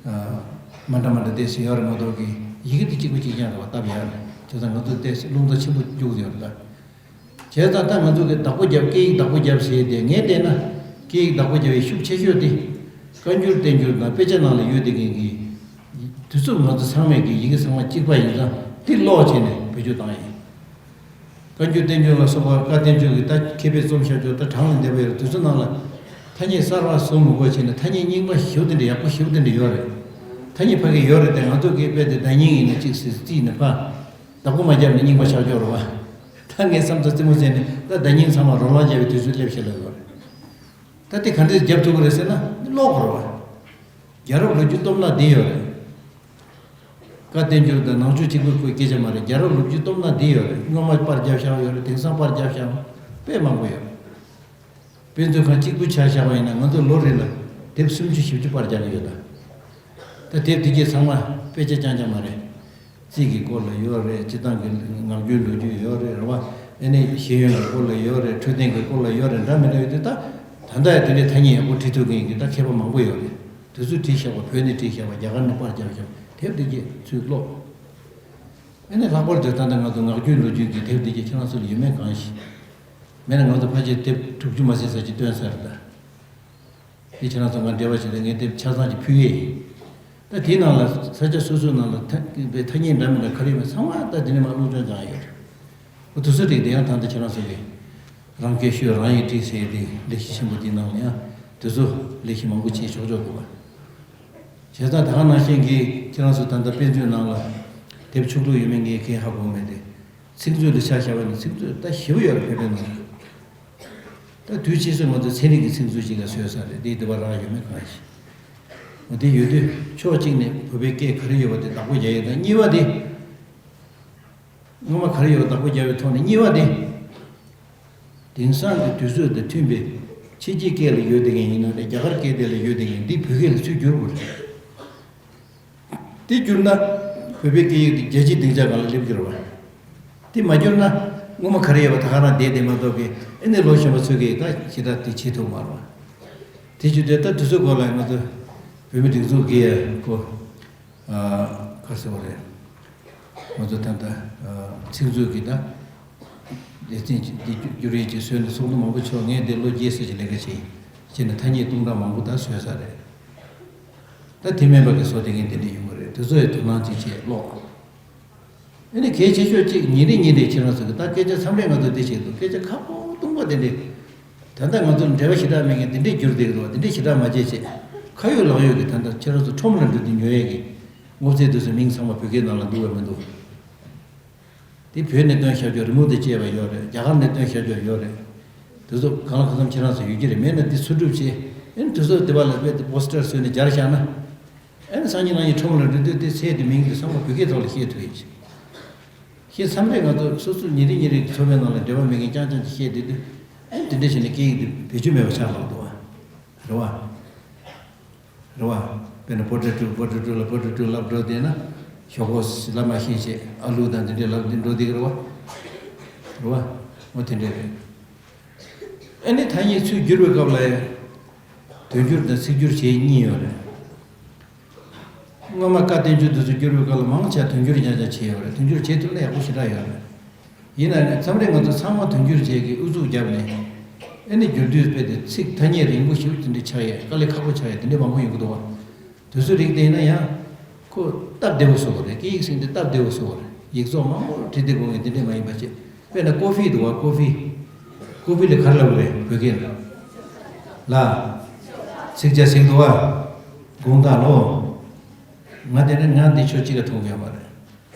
ཨ། མ་འདྲ་མ་འདྲ་དེ་ཟེར་ཡོད་རེད་མ་གཏོགས་ཀྱི། ཡི་གེ་དེ་གཅིག་པ་གཅིག་རྐྱང་རེད་བ། སྟབས་ཡག་རེད། བྱས་ཙང་ང་ཚོ་དེ་རླུང་རྟ་ཆེན་པོ་རྒྱུག་ཡོད་རེད་ད། བྱས་ཙང་ད་ང་ཚོ་གི་བདག་པོ་རྒྱབ། སྐད་ཡིག་བདག་པོ་རྒྱབ་ཟེར་ཏེ། ངས་བལྟས་ན་སྐད་ཡིག་བདག་པོ་རྒྱབ་པའི་ཤུགས་ཆེ་ཤོས་དེ་བཀའ་འགྱུར་བསྟན་འགྱུར་དང་དཔེ་ཆ་ནང་ལ་ཡོད་བསྡད་མཁན་གྱི། དུས་ཚོད་ང་ཚོ་ཚང་མས་ཀྱི་ཡི་གེ་ཚང་མ་གཅིག་པ་ཡིན་ཙང་དེ་ཀློག་བྱས་ནས་བེད་སྤྱོད་བཏང་ཡིན། བཀའ་འགྱུར་བསྟན་འགྱུར་ལ་སོགས་པ། བཀའ་བསྟན་འགྱུར་གྱི་ད་མཁས་པས་རྩོམ་བཞག་ཆོག་ད་གྲངས་ལས་འདས་པ་ཡོད་རེད། དུས་ཚོད་ནང་ལ་ཐ་སྙད་གསར་པ་བཟོ་མི་དགོས་བྱས་ནས་ཐ་སྙད་རྙིང་པ་ཞེ་པོ་དེ་འདྲ། ཡག་པོ་ཞེ་པོ་དེ་འདྲ་ཡོད་རེད། ཐ་སྙད་ཕ་གི་ཡོད་རེད་དེ། ང་ཚོ་གིས་དཔེ་དེ་བརྡ་རྙིང་ཡིན་ན་གཅིག་ཟེར་རྩིས་ནས་ཕ། བདག་པོ་མ་བརྒྱབ་ནས་རྙིང་པ་ཆགས་ཆོག་རེད་བ། ད་ངས་བསམ་ཚུལ་རྩེད་མོ་རྩེས་ནས་ད་བརྡ་རྙིང་ཚང་མ་རོ་ལངས་བརྒྱབ་པའི་དུས་ཚོད་སླེབས་ཤག་ལབ་ཡོད་རེད། ད་དེ་ག་འདྲས་བརྒྱབ་ཐུབ་ཀྱི་རེད་ཟེར་ན་ཀློག་དགོས་རེད་བ། རྒྱལ་རབས་ལོ་རྒྱུས་སྟོབས་ན་འདི་ཡོད་རེད། བཀའ་བསྟན་འགྱུར་དང་ནང་ཆོས་གཅིག་པུའི་སྐོར་སྐད་ཆ་མ་རེད། རྒྱལ་རབས་ལོ་རྒྱུས་སྟོབས་ན་འདི་ཡོད་རེད། སྔོན་མ་པར་བརྒྱབ་བཞག་ཡོད་རེད། དེང་སང་པར་བརྒྱབ་བཞག་དཔེ་མང་པོ་ཡོད་རེད། དཔེ་མཛོད་ཁང་གཅིག་པུ་ཆ་བཞག་པ་ཡིན་ན་ང་ཚོ་ལོ་རེ་ལ་དེབ་སུམ་ཅུ་བཞི་བཅུ་པར་རྒྱག་གི་ཡོད་ད། ད་དེབ་དེ་གྱད་ཚང་མ་དཔེ་ཆ་རྐྱང་རྐྱང་མ་རེད། རྩིས་ཀྱི་སྐོར་ལ་ཡོད་རེད། སྤྱིར་བཏང་གི་ངག་རྒྱུན་ལོ་རྒྱུས་ཡོད་རེད། རེད་བ། ཨེ་ནས་ཤེས་ཡོན་གྱི་སྐོར་ལ་ཡོད་རེད། འཕྲོད་བསྟེན་གྱི་སྐོར་ལ་ཡོད་རེད། འདྲ་མི་འདྲ་ཡོད་དུས་ད། ད་ལྟ་ཡང་དེ་འདྲའི་ཐ་སྙད་ཡག་པོ་བྲིས་ཐུབ་མཁན་གྱི་ད་མཁས་པ་མང་པོ་ཡོད་རེད། དེ་ཚོས་བྲིས་བཞག་པ། བོད་ནས་བྲིས་བཞག་པ། རྒྱ་གར་ནས་པར་བརྒྱབ་བཞག་པ། དེབ་དེ་གྱད་ཚུར་ཀློག་ཨེ་ནས་ལྷག་པར་དུ་ད་ལྟ་ང་ཚོ་ངག་རྒྱུན་ལོ་རྒྱུས་ཀྱི་དེབ་དེ་གྱད་ཁྱེད་རང་ཚོ་ལ་ཡོད་མེད་གང་ཤེས། མེད་ན་ང་ཚོ་ཕལ་ཆེར་དེབ་དྲུག་ཅུ་མ་ཟིན་ཙམ་ཅིག་བཏོན་ཚར་རེད་ད། དེ་ཁྱེད་རང་ཚོ་ང་འབྲེལ་བ་བྱས་ཏེ་ངས་དེབ་ཆ་ཚང་ཅིག་ཕུལ་ཡས་ཡིན། ད་དེའི་ནང་ལ་ས་ཆ་སོ་སོའི་ནང་ལ་ཐ་པའི་ཐ་སྙད་འདྲ་མི་འདྲ་ག་རེ་ཡོད་མེད་ཚང་མ་ད་དེ་ནས་མར་སློབ་སྦྱོང་སྦྱངས་ཡོད་རེད། འོ་དེ་ཚོ་རིགས་དེ་ཡང་ད་ལྟ་ཁྱེད་རང་ཚོ་གིས་རང་སྐད་ཤོད་རང་ཡིག་བྲིས་ཟེར་ཏེ་ལས་གཞི་ཆེན་པོ་དེའི་ནང་ལ་ཡང་དེ་ཚོ་ལས་གཞི་མང་པོ་བྱེད་ཆོག་ཆོག་འདུག་བ། བྱས་ཙང་ད་ག་ནང་བཞིན་གྱི་ཁྱེད་རང་ཚོ་ད་ལྟ་དཔེ་མཛོད་ནང་ལ་དེབ་ཕྱུགས་ལུགས་ཡོད་མེད་ངས་གང་ཧ་གོ་མེད་དེ། ཚིག་མཛོད་ལ་ཆ་བཞག་པ་ཡིན་ན་ཚིག་མཛོད་ད་ཞེ་པོ་ཡོད་རེད་བོད་པའི་ནང་ལ། ད་དུས་ཕྱིས་སུ་ང་ཚོ་ཚན་རིག་གི་ཚིག་མཛོད་ཅིག་ལ་བཟོས་ས་རེད། དེའི་དེབ་རག་ཡོད་མེད་གང་ཤེས། འོ་དེ་ཡོད་དུས་ཕྱོགས་གཅིག་ནས་བོད་པའི་སྐད་ག་རེ་ཡོད་པ་དེ་བདག་པོ་རྒྱག་ཡས་དང་། གཉིས་པ་དེ། སྔོན་མ་ག་རེ་ཡོད་པ་བདག་པོ་རྒྱག་པའི་ཐོག་ནས། གཉིས་པ་དེ། དེང་སང་གི་དུས་ཚོད་དང་མཐུན་པའི་ཕྱི་རྒྱལ་སྐད་ལ་ཡོད་བསྡད་མཁན་ཡིན་ན་རེད། རྒྱ་གར་སྐད་དེ་ལ་ཡོད་བསྡད་མཁན་འདི་བོད་སྐད་ལ་ཚུར་བསྒྱུར་དགོས་རེད། དེ་བསྒྱུར་ན་བོད་པའི་སྐད་ཡིག་དེ་རྒྱལ་སྤྱིའི་སྡིངས་ཆ་སྒང་ལ་སླེབས་ཀྱི་རེད་བ། དེ་མ་བསྒྱུར་ན་སྔོན་མ་ག་རེ་ཡོད་པ་ད་ག་རང་བསྡད་བསྡད་མ་གཏོགས་ཀྱི། ཨེ་ནས་ལོ་གཞོན་པ་ཚོས་ཀྱིས་ད་ཞེ་དྲག་དེ་བྱེད་ཐུབ་མ་རེད་བ། དེ་བྱེད་དུས་ད་དུས་ཚོད་འགོར་ལ་ང་ཚོ་བོད་མི་སྒྲིག་འཛུགས་ཀྱིས་ཁོ། ཨ། ག་རེ་ཟེར་བ་རེད། ང་ཚོ་ད་ལྟ་ཨ་ཚིག་མཛོད་ཀྱི་ད་ལེ་ཚན་ཅིག་འདི་བསྒྱུར་ཡས་ཅིག་བཟོས་ནས་ཚོགས་འདུ་མང་པོ་ཚོགས། ངས་འདི་ལོ་བརྒྱད་ཙམ་ཅིག་ལས་ཀ་བྱས། བྱས་ནས་ཐ་སྙད་སྟོང་ཕྲག་མང་པོ་ད་བཟོས་ཚར་རེད། ད་དེ་མིན་པ་གི་བཟོ་བསྡད་མཁན་དེ་འདྲ་ཡོང་གི་རེད། དེ་ཚོ་ཡི་དོ་སྣང་ཅིག་བྱས་ཀློག་ཨ་ནི་གལ་ཆེ་ཤོས་གཅིག་ཉིན་རེ་ཉིན་རེ་ཁྱེད་རང་ཚོ་གི་ད་སྐད་ཆ་མཚམས་རེ་ང་ཚོ་འདི་བྱེད་འདུག་སྐད་ཆ་ཁ་སྤོ་སྟོང་པ་དེ་འདྲས། ད་ལྟ་ང་ཚོ་འབྲེལ་བ་ཞེ་དྲག་མེད་མཁན་དེ་འདྲས་བསྒྱུར་བསྡད་འདུག་དེ་འདྲས་ཞེ་དྲག་མ་བྱེད་བྱས། ཁ་ཡོད་ལག་ཡོད་ཀྱི་ད་ལྟ་ཁྱེད་རང་ཚོ་ཁྲོམ་ལ་འགྲོ་དུས་ཉོ་ཡས་ཀྱི་སྔོ་ཚལ་དེ་ཚོ་མིང་ཚང་མ་བོད་སྐད་ནང་ལ་འདུག་བས་མི་འདུག་དེ་བོད་ནས་བཏོན་བཞག་རྒྱུ་རི་མོ་དེ་བཅས་པ་ཡོད་རེད། རྒྱ་གར་ནས་བཏོན་བཞག་རྒྱུ་ཡོད་རེད། དེ་ཚོ་གང་ལ་གང་འཚམ་ཁྱེད་རང་ཚོ་ཡོད་ཀྱི་རེད། མེད་ན་དེ་འཚོལ་སྒྲུབ་བྱས། ཨེ་ནི་དེ་ཚོ་དེ་བ་ལ་དཔེ་དེ་པོ་སི་ཊར་བཟོས་ནས་སྦྱར་བཞག་ན། ཨེ་ནི་སང་ཉིན་གནངས་ཉིན་ཁྲོམ་ལ་འགྲོ་དུས་དེ་ཚལ་དེ་མིང་དེ་ཚང་མ་བོད་སྐད་ཐོག་ལ་བཤད་ཐུབ་ཡོད་ཅིག་བཤད་མཚམས་རེ་ང་ཚོ་སོ་སོ་ཉིན་རེ་ཉིན་རེ་གི་འཚོ་བའི་ནང་ལ་འབྲེལ་བ་མེད་མཁན་རྐྱང་རྐྱང་ཅིག་བཤད་བསྡད་དུས། ཨེ་ནི་དེ་འདྲ་བྱས་ནས་སྐད་ཡིག་དེ་བེད་སྤྱོད་མེད་པ་ཆགས་ལབ་འདུག་བ། རེད་བ། རེད་བ། དཔེར་ན་པོ་ཊ་ཊོ། པོ་ཊ་ཊོ་ལ་པོ་ཊ་ཊོ་ལབ་འགྲོ་བསྡད་ན། ཞོག་ཁོག་ལབ་མ་ཤེས་བྱས་ཨ་ལུ་དང་དེ་འདྲས་ལབ་འདི་འགྲོ་བསྡད་ཀྱི་རེད་བ། རེད་བ། འོ་དེ་འདྲས་རེད། ཨ་ནི་ཐ་སྙད་ཚུར་བསྒྱུར་བའི་སྐབས་ལ་ཡང་། དོན་སྒྱུར་དང་ཚིག་སྒྱུར་བྱེད་གཉིས་ཡོད་རེད། སྔོན་མ་བཀའ་བསྟན་འགྱུར་དེ་ཚོ་བསྒྱུར་བའི་སྐབས་ལ་མང་ཆེ་བ་དོན་སྒྱུར་རྐྱང་རྐྱང་བྱས་ཡོད་རེད། དོན་སྒྱུར་བྱེད་ཐུབ་ན་ཡག་པོ་ཞེ་དྲག་ཡོད་རེད། ཡིན་ན་ནི་མཚམས་རེ་ང་ཚོ་ཚང་མ་དོན་སྒྱུར་བྱེད་ཀྱི་ཨུ་ཚུགས་བརྒྱབ་ནས། ཨེ་ནི་བསྒྱུར་དུས་དཔེ་དེ་ཚིག་ཐ་སྙད་རིང་པོ་ཞེ་པོ་དེ་འདྲ་ཆགས་ཡས། དཀའ་ལས་ཁག་པོ་ཆགས་ཡས་དེ་འདྲ་མང་པོ་ཡོང་གི་འདུག་བ། དེ་ཚོའི་རིགས་དེ་ཡིན་ན་ཡང་། ཁོ་སྟབས་བདེ་བོ་བཟོ་བ་རེད། སྐད་ཡིག་ཟེར་དེ་སྟབས་བདེ་བོ་བཟོ་བ་རེད། ཡིག་ཚོགས་མང་པོ་བྲིས་བསྡད་དགོས་མཁན་དེ་འདྲ་མ་ཡིན་པ་བྱས། དཔེར་ན་ཀོ་ཧྥི་འདུག་བ། ཀོ་ཧྥི། ཀོ་ཧྥི་ལ་ག་རེ་ལབ་དགོས་རེད་བོད་སྐད་ལ། ལ། ཚིག་ཇ་ཟེར་འདུག་བ། དགོངས་དག་ལོ། ང་དེ་ནས་ང་འདི་ཆོས་གཅིག་ལ་མཐོང་གི་ཡོད་མ་རེད།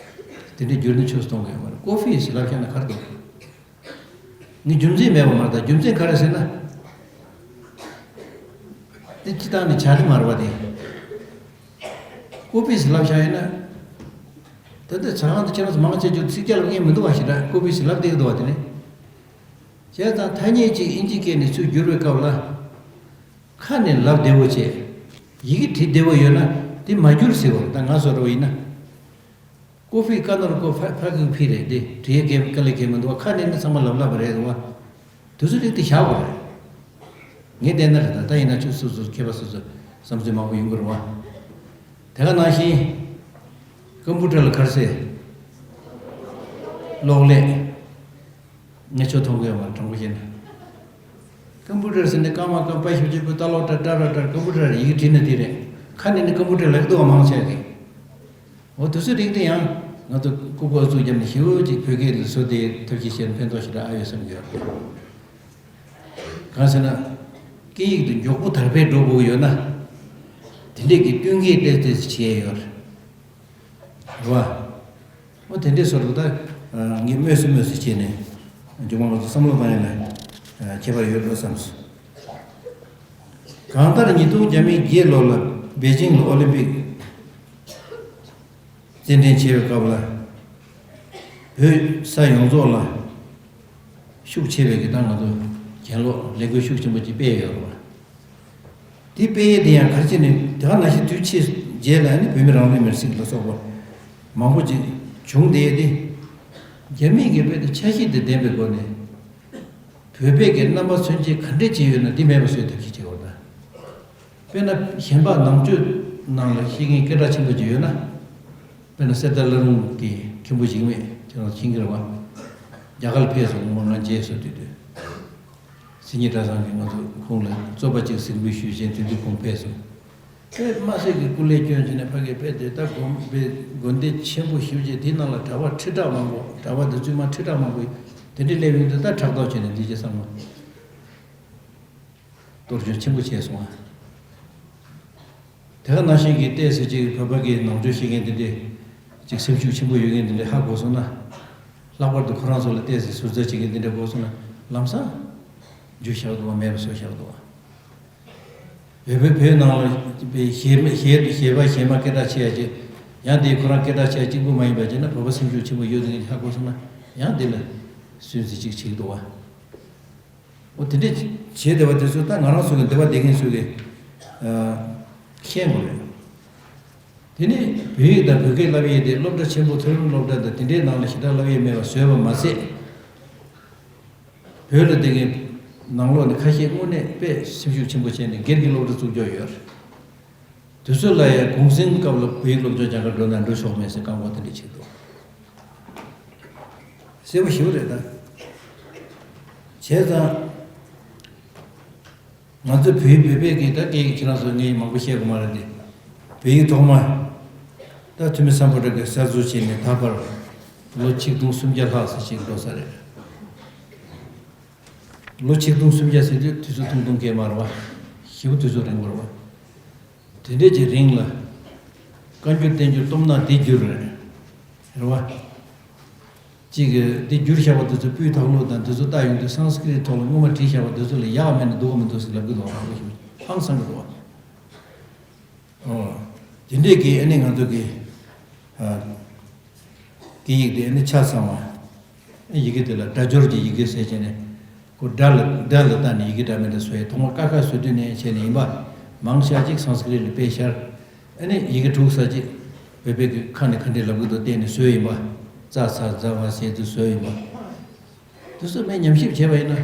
དེ་འདྲའི་བསྒྱུར་ནས་ཆོས་སུ་གཏོང་གི་ཡོད་མ་རེད། ཀོ་ཧྥི་ཞེས་ལབ་བཞག་ན་ག་རེ་འདུག་ངས་རྒྱུ་མཚན་མེད་པ་མ་རེད། ད་རྒྱུ་མཚན་ག་རེ་ཟེར་ན། དེ་སྤྱིར་བཏང་ནས་བྱ་རི་མ་རེད་པ་དེ། ཀོ་པི་ཞེས་ལབ་བཞག་ཡིན་ན། ད་ལྟ་ཟ་ཁང་དུ་ཁྱེད་རང་ཚོ་མང་ཆེ་ཆུ་ཚིག་རྒྱག་ལ་མཁན་མི་འདུག་བ་ཞེ་དྲག་ཀོ་པི་ཞེས་ལབ་བསྡད་ཀྱི་འདུག་བ་དེ་ནི། བྱས་ཙང་ཐ་སྙད་ཅིག་ཨིན་ཇི་སྐད་ནས་ཚུར་བསྒྱུར་བའི་སྐབས་ལ། ཁ་ནས་ལབ་བདེ་བོ་བྱས། ཡི་གེ་བྲིས་བདེ་བོ་ཡོད་ན་དེ་མ་བསྒྱུར་ཟེར་བ་རེད། ད་ང་བཟོ་འདྲ་བོ་ཡིན་ན། ཀོ་ཧྥི་ཀ་ནོར་ཀོ་ཕ་ཕ་གི་ཕི་རེད་དེ། བྲིས་ཡས་དཀའ་ལས་ཁག་མི་འདུག་བ། ཁ་ནས་ནི་ཚང་མ་ལབ་ལབ་པ་རེད་འདུག་བ། དུས་ཚོད་རིགས་དེ་བཞག་དགོས་རེད། ངས་བལྟས་ན་རེད། ད་ད་ཡིན་ན་ཁྱོད་སོ་སོ་མཁས་པ་སོ་སོ་བསམ་ཚུལ་མང་པོ་ཡོང་གི་རེད་བ། དེ་ག་ནང་བཞིན། ཀམ་པུ་ཊར་ལ་ག་རེ་ཟེར། གློག་ཀླད། ངས་ཆོ་མཐོང་གི་ཡོད་མ་རེད། དྲང་པོ་བཤད་ན། ཀམ་པུ་ཊར་ཟེར་ནས་སྐར་མ་སྐར་མ་ཞིག་གཅིག་པུ་ལྟ་ལོག་ལྟ་ལྟ་ལོག་ལྟ། ཀམ་པུ་ཊར་ཡི་གེ་བྲིས་ན་དེ་རེད། ཁ་ནས་ནི་ཀམ་པུ་ཊར་ལབ་འདུག་བ། མང་ཆེ་གིས། འོ་དེ་ཚོའི་རིགས་དེ་ཡང་ང་ཚོ་ལྐུགས་པ་ཨུ་ཚུགས་བརྒྱབ་ནས་ཞེ་པོ་ཅིག་བོད་སྐད་དེ་ཚོ་དེ་ཐབས་ཤེས་བྱས་ན་ཕན་ཐོགས་ཞེ་དྲག་ཨ་ཡོད་བསམ་གྱི་ཡོད་རེད། གང་ཟེར་ན། སྐད་ཡིག་དེ་མགྱོགས་པོ་དར་སྤེལ་འགྲོ་དགོས་ཀྱི་ཡོད་ན། དེ་འདྲས་ཀྱི་བསྟུན་མཁས་ཏོག་ཙམ་བྱས་ཡོད་རེད། རེད་བ། འོ་དེ་འདྲས་བཟོ་འདུག་ད། ངས་སྨོས་སུ་སྨོས་སུ་བྱས་ནས། མཇུག་མ་ང་ཚོ་བསམ་བློ་བཏང་ཡ་ལ་ཁྱད་པར་ཡོད་འགྲོ་བསམ་སོང་། གང་ལྟར་ཉིས་སྟོང་བརྒྱ་མེད་བརྒྱད་ལོ་ལ་པེ་ཅིང་ལ་ཨོ་ལིམ་པིག་རྩེད་འགྲན་བྱེད་པའི་སྐབས་ལ། བོད་ས་ཡོངས་རྫོགས་ལ་ཤུགས་ཆེ་བའི་གི་ད་ང་ཚོ་གྱེན་ལོག་ལས་འགུལ་ཤུགས་ཆེན་པོ་ཅིག་སྤེལ་ཡོད་རེད་བ། དེ་སྤེལ་ཡས་དེ་ཡང་ག་རེ་བྱས་ནས་དེ་ག་ནང་བཞིན་དུས་ཕྱིས་རྗེས་ལ་ནི་བོད་མི་རང་ལུས་མེར་སྲེག་ལ་སོགས་པ་མང་པོ་ཅིག་བྱུང་བསྡད་དེ། རྒྱ་མིས་ཀྱི་དཔེ་དེ་ཆ་ཤས་དེ་ལྡན་པའི་སྒོ་ནས། བོད་པའི་གི་རྣམ་པ་མཚོན་བྱེད་ག་འདྲས་ཅིག་ཡོད་ན་དེ་མེད་པ་བཟོས་ཐབས་ཤེས་བྱེད་དགོས་ད། དཔེར་ན་གཞན་པ་ནང་ཆོས་ནང་ལ་ཤེས་མཁན་སྐད་གྲགས་ཆེན་པོ་ཅིག་ཡོད་ན། དཔེར་ན་གསེར་རྟ་བླ་རུང་གི་མཁན་པོ་འཇིགས་མེད་ཁྱེད་རང་ཚོ་མཁྱེན་གྱི་རེད་བ། རྒྱ་གར་ལ་ཕེབས་སོང་། ངོ་མ་ང་མཇལ་སོང་དུས་དུས། སིད་ནི་གྲྭ་ཚང་གིས་ང་ཚོ་ཁོང་ལ་རྩོད་པ་གཅིག་གཟིགས་འབུལ་ཞུས་བྱས་དེ་དུས་ཁོང་ཕེབས་སོང་། དཔེ་མ་སྲིད་ཀྱི་སྐུ་ལས་བསྐྱོན་བྱས་ནས་ཕ་གིའི་དཔེ་དེ་ལྟ་དགོན་པའི་དགོན་སྡེ་ཆེན་པོ་ཞེ་པོ་ཅིག་དེའི་ནང་ལ་གྲྭ་པ་ཁྲི་ཕྲག་མང་པོ། གྲྭ་པ་དང་བཙུན་མ་ཁྲི་ཕྲག་མང་པོ་དེ་འདྲའི་སླེབས་ཡོང་དུས། ད་ཕྲག་དོག་བྱས་ནས་འདི་བྱས་བསམ་བློ། གཏོར་སྐྱོན་ཆེན་པོ་བྱས་སོང་ཨ། དེ་ག་ནང་བཞིན་གྱི་ཏོག་ཙམ་ཅིག་བོད་པ་གི་ནང་ཆོས་ཤེས་མཁན་དེ་འདྲས། ཅིག་སེམས་ཤུགས་ཆེན་པོ་ཡོད་མཁན་དེ་འདྲས་ཧ་གོ་སོང་ན། ལྷག་པར་དུ་ཁོ་རང་ཚོ་ལ་ཏོག་ཙམ་ཟུར་ཟ་བྱེད་མཁན་དེ་འདྲས་གོ་སོང་ན། ལམ་སང་འཇུ་བཞག་འདུག་བ། མེད་པ་བཟོས་བཞག་འདུག་བ། བོད་པའི་བོད་ནང་ལ་གཞས་མ་གཞས་གཞས་པ་གཞས་མ་སྐད་གྲགས་ཆེ་ཡ་ཅིག། ཡང་དེ་ཁོ་རང་སྐད་གྲགས་ཆེ་ཡ་གཅིག་པུ་མ་ཡིན་པ་བྱས་ན། བོད་པ་སེམས་ཤུགས་ཆེན་པོ་ཡོད་མཁན་ཧ་གོ་སོང་ན། ཡང་དེ་ལ་སུན་གཙེར་ཅིག་བྱེད་ཀྱི་འདུག་བ། འོ་དེ་འདྲས་བྱས་བསྡད་པ་དེ་ཚོ་ད་ང་རང་ཚོ་གི་འདི་པར་བསྡད་མཁན་ཚོ་གིས་ཨ་ཤེས་དགོས་རེད། དེ་ནས་བོད་ཡིག་དང་བོད་སྐད་བསླབ་ཡས་དེ་སློབ་གྲྭ་ཆེན་པོ་མཐོ་རིམ་སློབ་གྲྭ་དང་དེ་འདྲའི་ནང་ལ་ཞེ་དྲག་བསླབ་ཡས་མེད་པ་བཟོས་པ་མ་ཟད། བོད་ལ་བསྡད་མཁན་ནང་ལོགས་ནས་ཁ་ཤས་དངོས་གནས་དཔེ་སེམས་ཤུགས་ཆེན་པོ་བྱས་ནས་སྒེར་གྱི་སློབ་གྲྭ་བཙུགས་ཀྱི་ཡོད་རེད། དེ་ཚོ་ལ་ཡང་གུང་སེང་སྐབས་ལ་བོད་ཡིག་སློབ་སྦྱོང་སྦྱང་ག་འགྲོ་ན་འགྲོ་ཆོག་མེད་ཟེར་བཀག་འགོག་དེ་འདྲ་བྱེད་འདུག། གསལ་པོ་ཞེ་པོ་རེད་ད། བྱས་ཙང་། ང་ཚོ་བོད་བོད་པའི་གི་ད་སྐད་ཡིག་ཁྱེད་རང་ཚོ་ངས་མང་པོ་བཤད་དགོས་མ་རེད་དེ། བོད་ཡིག་ཐོག་མ། ད་ཐུ་མི་སམ་བྷོ་ཊ་གིས་གསར་བཟོ་བྱས་ནས་ད་བར་ལོ་ཆིག་སྟོང་སུམ་བརྒྱ་ལྷག་ཙམ་ཞིག་འགྲོ་ས་རེད། ལོ་ཆིག་སྟོང་སུམ་བརྒྱ་ཟེར་དུས་དུས་ཚོད་ཐུང་ཐུང་སྐད་མ་རེད་བ། ཞེ་པོ་དུས་ཚོད་རིང་པོ་རེད་བ། དེ་འདྲས་ཀྱི་རིང་ལ། བཀའ་འགྱུར་བསྟན་འགྱུར་སྟོབས་ན་དེ་བསྒྱུར་རེད། རེད་བ། གཅིག་གིས་དེ་བསྒྱུར་བཞག་པ་དེ་ཚོ་སྤུས་དག་ལོ་དང་དེ་ཚོ་ལྟ་ཡོང་དུས་སཾ་སྐྲྀ་ཏ་ཐོག་ལ་སྔོན་མ་བྲིས་བཞག་པ་དེ་ཚོ་ལས་ཡག་མེད་ན་འདུག་ག་མི་འདུག་ཟེར་ལབ་གི་འདུག་བ། ཧང་སང་གི་འདུག་བ། ཨོ། དེ་འདྲས་ཀྱི་ཨ་ནི་ང་ཚོ་གི། ཨ། སྐད་ཡིག་དེ་ནི་ཆ་ཚང་བ། ཡི་གེ་དེ་ལ་སྒྲ་སྦྱོར་གྱི་ཡི་གེ་ཟེར་བྱས་ནས། ཁོ་སྒྲ་ལ་སྒྲ་ལ་བལྟས་ནས་ཡི་གེ་འདྲ་མི་འདྲ་བཟོ་ཡས། ཐོག་མར་ཀ་ཁ་བཟོ་དུས་ནས་བྱས་ནས་ཡིན་པ། མང་ཆེ་ཅིག་སཾ་སྐྲྀ་ཏ་ལ་དཔེ་ཤར། ཨ་ནི་ཡི་གེ་དྲུག་ཙམ་ཅིག་བོད་པའི་གི་ཁ་ནས་ག་འདྲས་ལབ་གི་འདུག་བལྟས་ནས་བཟོས་ཡིན་པ། ཙ་ཚ་ཛ་ཝ་ཟེར་དུས་བཟོས་ཡིན་པ། དེ་ཚོ་མི་ཉམས་ཞིབ་བྱས་པ་ཡིན་ན།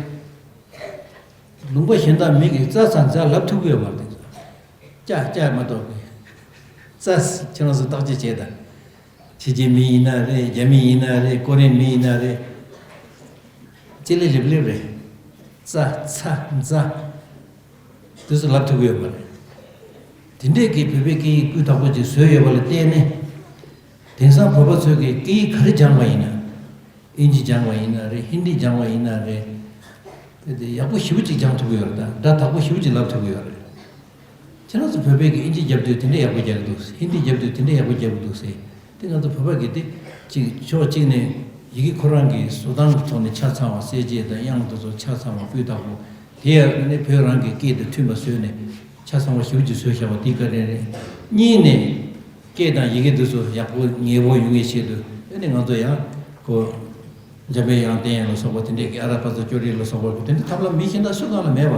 ལུང་པ་གཞན་དག་མི་གིས་ཙ་ཚ་ཛ་ལབ་ཐུབ་ཀྱི་ཡོད་མ་རེད། ཙ་ཙ་མ་གཏོགས་ཀྱི། ཙ་ཁྱེད་རང་ཚོ་བརྟག་དཔྱད་བྱས་དང་། ཕྱི་རྒྱལ་མི་ཡིན་ན་རེད། རྒྱ་མི་ཡིན་ན་རེད། ཀོ་རི་ཡན་མི་ཡིན་ན་རེད། ལྕེ་ལེ་ལེབ་ལེབ་རེད། ཙ་ཚ་ཛ། དེ་ཚོ་ལབ་ཐུབ་ཀྱི་ཡོད་མ་རེད། དེ་འདྲས་ཀྱི་བོད་པའི་སྐད་ཡིག་སྤུས་དག་པོ་ཅིག་བཟོས་ཡོད་པ་ལ་བརྟེན་ནས། དེང་སང་བོད་པ་ཚོས་ཀྱི་སྐད་ཡིག་ག་རེ་སྦྱངས་པ་ཡིན་ན། ཨིན་ཇི་སྦྱངས་པ་ཡིན་ན་རེད། ཧིན་དི་སྦྱངས་པ་ཡིན་ན་རེད། དེ་དེ་ཡག་པོ་ཞེ་པོ་ཅིག་སྦྱང་ཐུབ་ཀྱི་ཡོད་རེད། ད་སྒྲ་དག་པོ་ཞེ་པོ་ཅིག་ལབ་ཐུབ་ཀྱི་ཡོད་རེད། ཁྱེད་རང་ཚོ་བོད་པའི་གི་ཨིན་ཇི་རྒྱབ་དུས་དེ་འདྲ་ཡག་པོ་རྒྱག་གི་འདུག། ཧིན་དི་རྒྱབ་དུས་དེ་འདྲ་ཡག་པོ་རྒྱག་གི་འདུག་ཟེར། དེ་ང་ཚོ་བོད་པ་གི་དེ་གཅིག་ཕྱོགས་གཅིག་ནས་ཡི་གེ་ཁོ་རང་གི་བཟོ་སྟངས་ཀྱི་ཐོག་ནས་ཆ་ཚང་བ། གསལ་བྱེད་དང་དབྱངས་དེ་ཚོ་ཆ་ཚང་བ། སྤུས་དག་པོ། དེ་ཡང་ནི་བོད་རང་གི་སྐད་དང་མཐུན་པ་བཟོས་ནས་ཆ་ཚང་བ་ཞེ་པོ་ཅིག་བཟོས་བཞག་པ་དེ་ག་རེ་རེད། གཉིས་ནས། སྐད་དང་ཡི་གེ་འདི་ཚོ་ཡག་པོ་ཉེ་པོ་ཡོང་ཡས་ཆེད་དུ། ཨ་ནི་ང་ཚོ་ཡང་ཁོ་འཇམ་པའི་དབྱངས་བསྟན་ཡས་ལ་སོགས་པ་དེ་འདྲས་ཀྱི། ཨ་ར་པ་ཚོ་ཅོ་རི་ལ་སོགས་པ་དེ་འདྲས་ཐབས་ལམ་མི་གཞན་དག་སུ་གང་ལ་མེད་པ།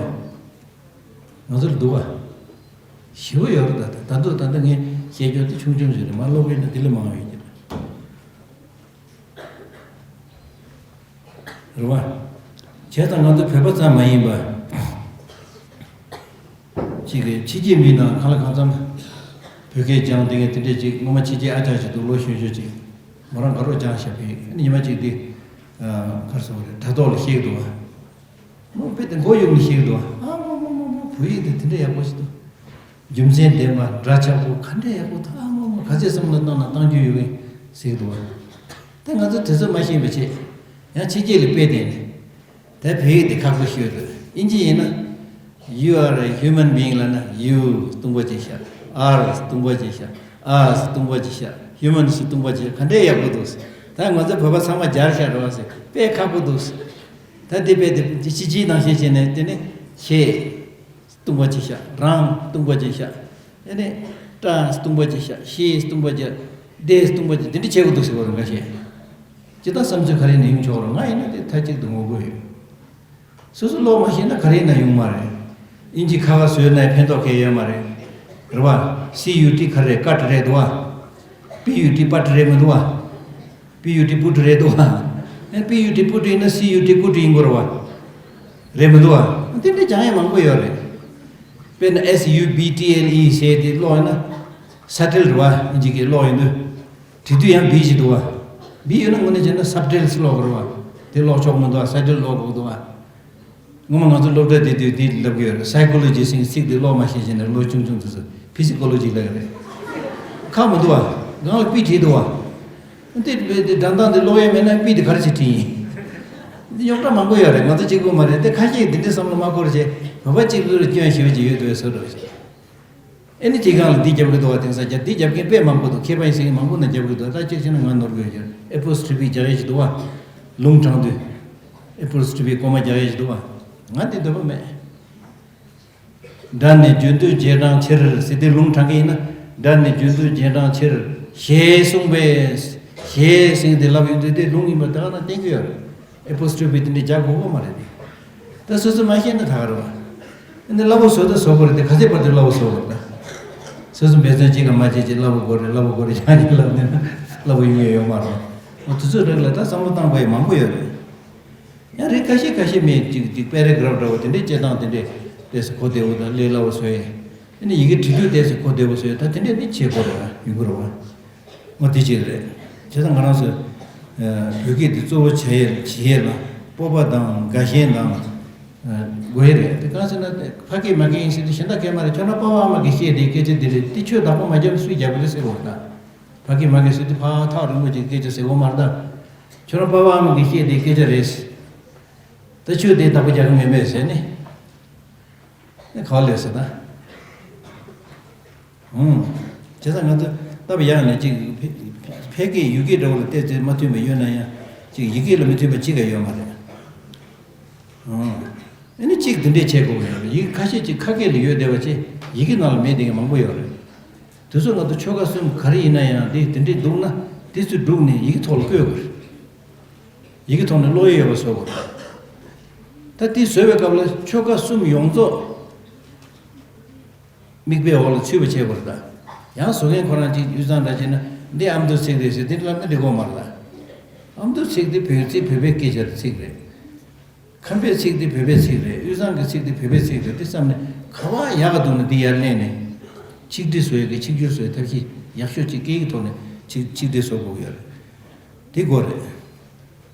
ང་ཚོ་ལ་འདུག་བ། ཞེ་པོ་ཡོད་རེད། ད་ད་དུང་ད་ལྟ་ངས་བཤད་རྒྱུ་དེ་ཆུང་ཆུང་ཞིག་རེད། མ་ཀློག་པས་ན་དེ་ལས་མང་བ་ཡོད་ཀྱི་རེད། རེད་བ། བྱས་ཙང་ང་ཚོ་བོད་པ་ཙམ་མ་ཡིན་པ། གཅིག་གི་ཕྱི་རྒྱལ་མི་ནང་གང་ལ་གང་འཚམ་བོད་སྐད་སྦྱངས་བསྡད་མཁན་དེ་འདྲས་ཅིག། སྔོན་མ་ཕྱི་རྒྱལ་ཨ་ཅག་ཅིག་འདུག། ལོ་གཞོན་གཞོན་ཅིག། མོ་རང་དགའ་རོགས་སྦྱངས་བཞག་པའི་ཉི་མ་གཅིག་དེ། གར་སོང་རེད། དྲ་ཐོག་ལ་བཤད་འདུག་བ། མོ་དཔེ་དེ་མགོ་གཡུག་ནས་བཤད་འདུག་བ། ཨ་མོ་མོ་མོ་མོ། བོད་ཡིག་དེ་དེ་འདྲ་ཡག་པོ་ཞིག་འདུག་རྒྱུ་མཚན་ལྡན་པ། འདྲ་ཆགས་པོ། ག་འདྲ་ཡག་པོ་འདུག་ཨ་མོ་མོ། ག་ཚད་བསམ་བློ་བཏང་ན་བཏང་རྒྱུ་ཡོད་པའི་ཟེར་འདུག་བ། དེ་ང་ཚོ་དེ་ཚོ་མ་ཤེས་པ་བྱས། ཡང་ཕྱི་རྒྱལ་ལ་དཔེ་བསྟན་ནས། དེ་བོད་ཡིག་དེ་ཁག་པོ་ཤོད་དུས། དབྱིན་ཇི་ཡིན་ན། You are a human being ལབ་ན། You སྟོང་པ་ཅིག་བཞག are སྟོང་པ་ཅིག་བཞག us སྟོང་པ་ཅིག་བཞག humans སྟོང་པ་ཅིག་ག་འདྲས་ཡག་པོ་འདུག་ད་ང་ཚོ་བོད་པ་ཚང་མ་སྦྱར་བཞག་རེད་བ་ཟེར། དཔེ་ཁག་པོ་འདུག་ད་དེ་དཔེ་དེ་ཅི་ཅིའི་ནང་བཞིན་བྱས་ནས། དེ་ནི་ཁྱེད་སྟོང་པ་ཅིག་བཞག་རང་སྟོང་པ་ཅིག་བཞག་དེ་ནི་ཀྲ་སྟོང་པ་ཅིག་བཞག་ཤེས་སྟོང་པ་ཅིག་དེ་སྟོང་པ་ཅིག་དེ་འདྲ་བྱེད་དགོས་འདུག་ཟེར་བ་རེད། འགའ་ཤས་ཅི་ལྟར་བསམ་ཚུལ་ག་རེ་ནས་ཡོང་ཆོག་རུང་། ང་ཡིན་ན་དེ་མཐའ་གཅིག་ཏུ་ངོ་རྒོལ་ཡོད། སོ་སོ་ཀློག་མ་ཤེས་ན་ག་རེ་ཡིན་ན་ཡོང་མ་རེད། དབྱིན་ཇི་ཁ་ཁ་བཟོས་ན་ཕན་ཐོགས་གང་ཡང་ཡོད་མ་རེད། རེད་བ། སི་ཡུ་ཊི་ག་རེ་རེད། ཀཊ་རེད་འདུག་བ། པི་ཡུ་ཊི་པཊ་རེད་མི་འདུག་བ། པི་ཡུ་ཊི་པུཊ་རེད་འདུག་བ། ཨེ། པི་ཡུ་ཊི་པུཊ་ཡིན་ན་སི་ཡུ་ཊི་ཀུཊ་ཡིན་དགོས་རེད་བ། རེད་མི་འདུག་བ། དེ་འདྲའི་སྦྱང་ཡས་མང་པོ་ཡོད་རེད། དཔེར་ན་S U B T L E ཟེར་དེ་ཀློག་ཡོད་ན། སབ་ཊལ་རེད་བ། དབྱིན་ཇི་སྐད་ཀློག་ཡོང་དུས། བྲིས་དུས་ཡང་བི་ཞིག་འདུག་བ། བི་ཡོད་ན་དངོས་གནས་བྱས་ན་སབ་ཊལ་སི་ཀློག་དགོས་རེད་བ། དེ་ཀློག་ཆོག་མི་འདུག་བ། སབ་ཊལ་ཀློག་དགོས་འདུག་བ། སྔོན་མ་ང་ཚོ་སློབ་གྲྭ་དེ་དུས་དེ་ལབ་གི་ཡོད་རེད། སའི་ཀོ་ལོ་ཇི་ཟེར་ཚིག་དེ་ཀློག་མ་ཤེས་བྱས་ནས་ལོ་ཆུང་ཆུང་དུས་སུ་ཕི་སི་ཀོ་ལོ་ཇི་ལབ་ཀྱི་རེད། ཁག་མི་འདུག་བ། སྒང་ལ་པི་བྲིས་འདུག་བ། དེ་དེ་སྒྲ་གདངས་དེ་ཀློག་ཡས་མེད་ན་པི་དེ་ག་རེ་བྱེད་བྲིས་ཡིན། འདི་རྙོག་དྲ་མང་པོ་ཡོད་རེད། ང་ཚོ་གཅིག་པུ་མ་རེད། དེ་ཁ་ཤས་འདི་འདྲའི་བསམ་བློ་མ་འཁོར་བྱས། བོད་པ་གཅིག་པུར་སྐྱོན་ཞེ་པོ་ཅིག་ཡོད་འདུག་བཟོ་འདྲ་ཞིག་ཨེ་ནི་དེའི་སྒང་ལ་འདི་རྒྱབ་ཀྱི་འདུག་བ། དེང་སང་རྒྱ་འདི་རྒྱབ་མཁན་དཔེ་མང་པོ་འདུག་མཁས་པ་ཡིན་ཟེར་མཁན་མང་པོ་ན་རྒྱབ་ཀྱི་འདུག་ད་གཅིག་བྱས་ན་ང་ནོར་གྱི་ཡོད་ཀྱང་། ཨེ་པོ་སི་ཊི་ཕི་རྒྱག་ཡས་ཞིག་འདུག་བ། ལུང་དྲངས་དུས། ཨེ་པོ་སི་ཊི་ཕི་ཀོ་མ་རྒྱག་ཡས་ཞིག་འདུག་བ། ང་འདི་འདོད་པ་མེད། སྒྲ་ནི་རྒྱུན་དུ་རྗེས་འབྲང་ཕྱིར་ཟེར་དེ་ལུང་དྲངས་ཀྱི་ཡིན་ན། སྒྲ་ནི་རྒྱུན་དུ་རྗེས་འབྲང་ཕྱིར། ཞེས་གསུངས་པས། ཞེས་ཟེར་དེ་ལབ་ཡོང་དུས་དེ་ལུང་ཡིན་པ་ད་ག་ན་བསྟན་གྱི་ཡོད་རེད། ཨེ་པོ་སི་ཊི་ཕི་དེ་འདྲ་རྒྱག་དགོས་ཀྱི་མ་རེད་དེ། ད་སོ་སོས་མ་ཤེས་ན་ད་ག་རེད་བ། ཨ་ནི་སླ་པོ་བཟོ་ད་བཟོ་དགོས་རེད་དེ། ག་ཚད་བར་དུ་སླ་པོ་བཟོ་དགོས་རེད་ད། སོ་སོ་འབད་བརྩོན་གཅིག་གམ་མ་བྱེད་ཅིག་སླ་པོ་དགོས་རེད། སླ་པོ་དགོས་རེད། ཡང་གཅིག་ལབ་ནས་ན་སླ་པོ་ཡོང་ཡ་ཡོད་མ་རེད། འོ་དེ་ཚོའི་རིགས་ལ་ད་བསམ་བློ་བཏང་དགོས་ཡ་མང་པོ་ཡོད་རེད། ཡང་རིགས་ཁ་ཤས་ཁ་ཤས་མེད་ཅིག་ཅིག་པེ་རེ་གྷ་རབ་འདྲ་བོ་དེ་འདྲའི་སྐྱེ་སྟངས་དེ་འདྲའི་ཏོག་ཙམ་གོ་བདེ་བོ་དང་ལས་སླ་བོ་བཟོ་ཡས། ཨ་ནི་ཡི་གེ་འབྲི་དུས་ཏོག་ཙམ་གོ་བདེ་བོ་བཟོ་ཡས། ད་དེ་འདྲས་ནི་བྱེད་དགོས་རེད་བ། ཡོང་གི་རེད་བ། འོ་དེ་གཅིག་རེད། བྱས་ཙང་ང་རང་ཚོ་བོད་སྐད་འདི་གཙོ་བོ་བྱ་ཡས་བྱེད་ཡས་ལ་སྤོབས་པ་དང་དགའ་ཞེན་དང་དགོས་ཡས་རེད། དེ་གང་ཟེར་ན་ཕ་སྐད་མ་སྐད་ཡིན་ཟེར་དུས་གཞན་དག་སྐད་མ་རེད། ཁྱོད་རང་པ་ཕ་ཨ་མ་གིས་བཤད་དེ་སྐད་ཆ་འདི་རེད། འདི་ཁྱོད་བདག་པོ་མ་བརྒྱབ་ན་སུས་རྒྱབ་ཀྱི་རེད་ཟེར་བ་ད། ཕ་སྐད་མ་སྐད་ཟེར་དུས་ཕ་ཐག་རིང་པོ་ཅིག་སྐད་ཆ་ཟེར་བ་མ་རེད་ད། ཁྱོད་རང་པ་ཕ་ཨ་མ་གིས་བཤད་དེ་སྐད་ཆ་རེད། ད་ཁྱོད་དེ་བདག་པོ་རྒྱག་གི་མེད་མེད་ཟེར་ནས། ཨེ་ག་བ་ལས་ཟེར་ན། ཨང་། བྱས་ཙང་ང་ཚོ་སྟབས་ཡག་ནས་ཅིག་ཕ་ཕ་སྐད་ཡུལ་སྐད་འདྲ་བོ་ལ་ཏོག་ཙམ་མ་མཐུན་པ་ཡོད་ན་ཡང་། ཅིག་ཡིག་སྐད་ལ་མི་མཐུན་པ་གཅིག་ཀྱང་ཡོད་མ་རེད། ཨང་། ཨ་ནི་གཅིག་འདི་འདྲས་བྱེད་དགོས་ཡོད་རེད། ཡིག་ཁ་ཤས་ཅིག་ཁ་སྐད་ལ་ཡོད་བསྡད་པ་ཅིག་ཡི་གེ་ནང་ལ་མེད་བསྡད་མཁན་མང་པོ་ཡོད་རེད། དེ་ཚོ་ང་ཚོ་ཆོལ་ཁ་གསུམ་ག་རེ་ཡིན་ན་ཡང་དེ་དེ་འདྲས་འདུག་ན། དེ་ཚོ་བསྒྲུགས་ནས་ཡི་གེ་ཐོག་ལ་བཀོད་དགོས་རེད། ཡི་གེ་ཐོག་ནས་ཀློག་ཡས་ཡོད་པ་བཟོ་དགོས་རེད། ད་དེ་བཟོས་པའི་སྐབས་ལ་ཆོལ་ཁ་གསུམ་ཡོངས་རྫོགས་མིག་དཔེ་འོག་ལ་ཚུད་པ་བྱེད་དགོས་རེད་ད། ཡང་བཟོ་མཁན་ཁོ་རང་གཅིག་དབུས་གཙང་འདྲ་བྱས་ན་འདི་ཨ་མདོའི་ཚིག་རེད་ཟེར་འདི་ལབ་ན་འགྲིག་གི་མ་རེད་ད། ཨ་མདོའི་ཚིག་འདི་བོད་ཚིག་བོད་པའི་སྐད་ཆའི་ཚིག་རེད། ཁམས་པའི་ཚིག་འདི་བོད་པའི་ཚིག་རེད། དབུས་གཙང་གི་ཚིག་འདི་བོད་པའི་ཚིག་རེད། འདི་བསམ་ནས་ག་པར་ཡག་ག་འདུག་ན་འདི་ཡར་ལེན་ནས། ཆིག་སྒྲིལ་བཟོ་ཡས་ཀྱི་ཆིག་སྒྱུར་བཟོ་ཡས་ཐབས་ཤེས་ཡག་ཤོས་ཅིག་སྐད་ཡིག་ཐོག་ནས་ཆིག་ཆིག་སྒྲིལ་བཟོ་དགོས་ཀྱི་ཡོད་རེད། འདི་དགོས་རེད།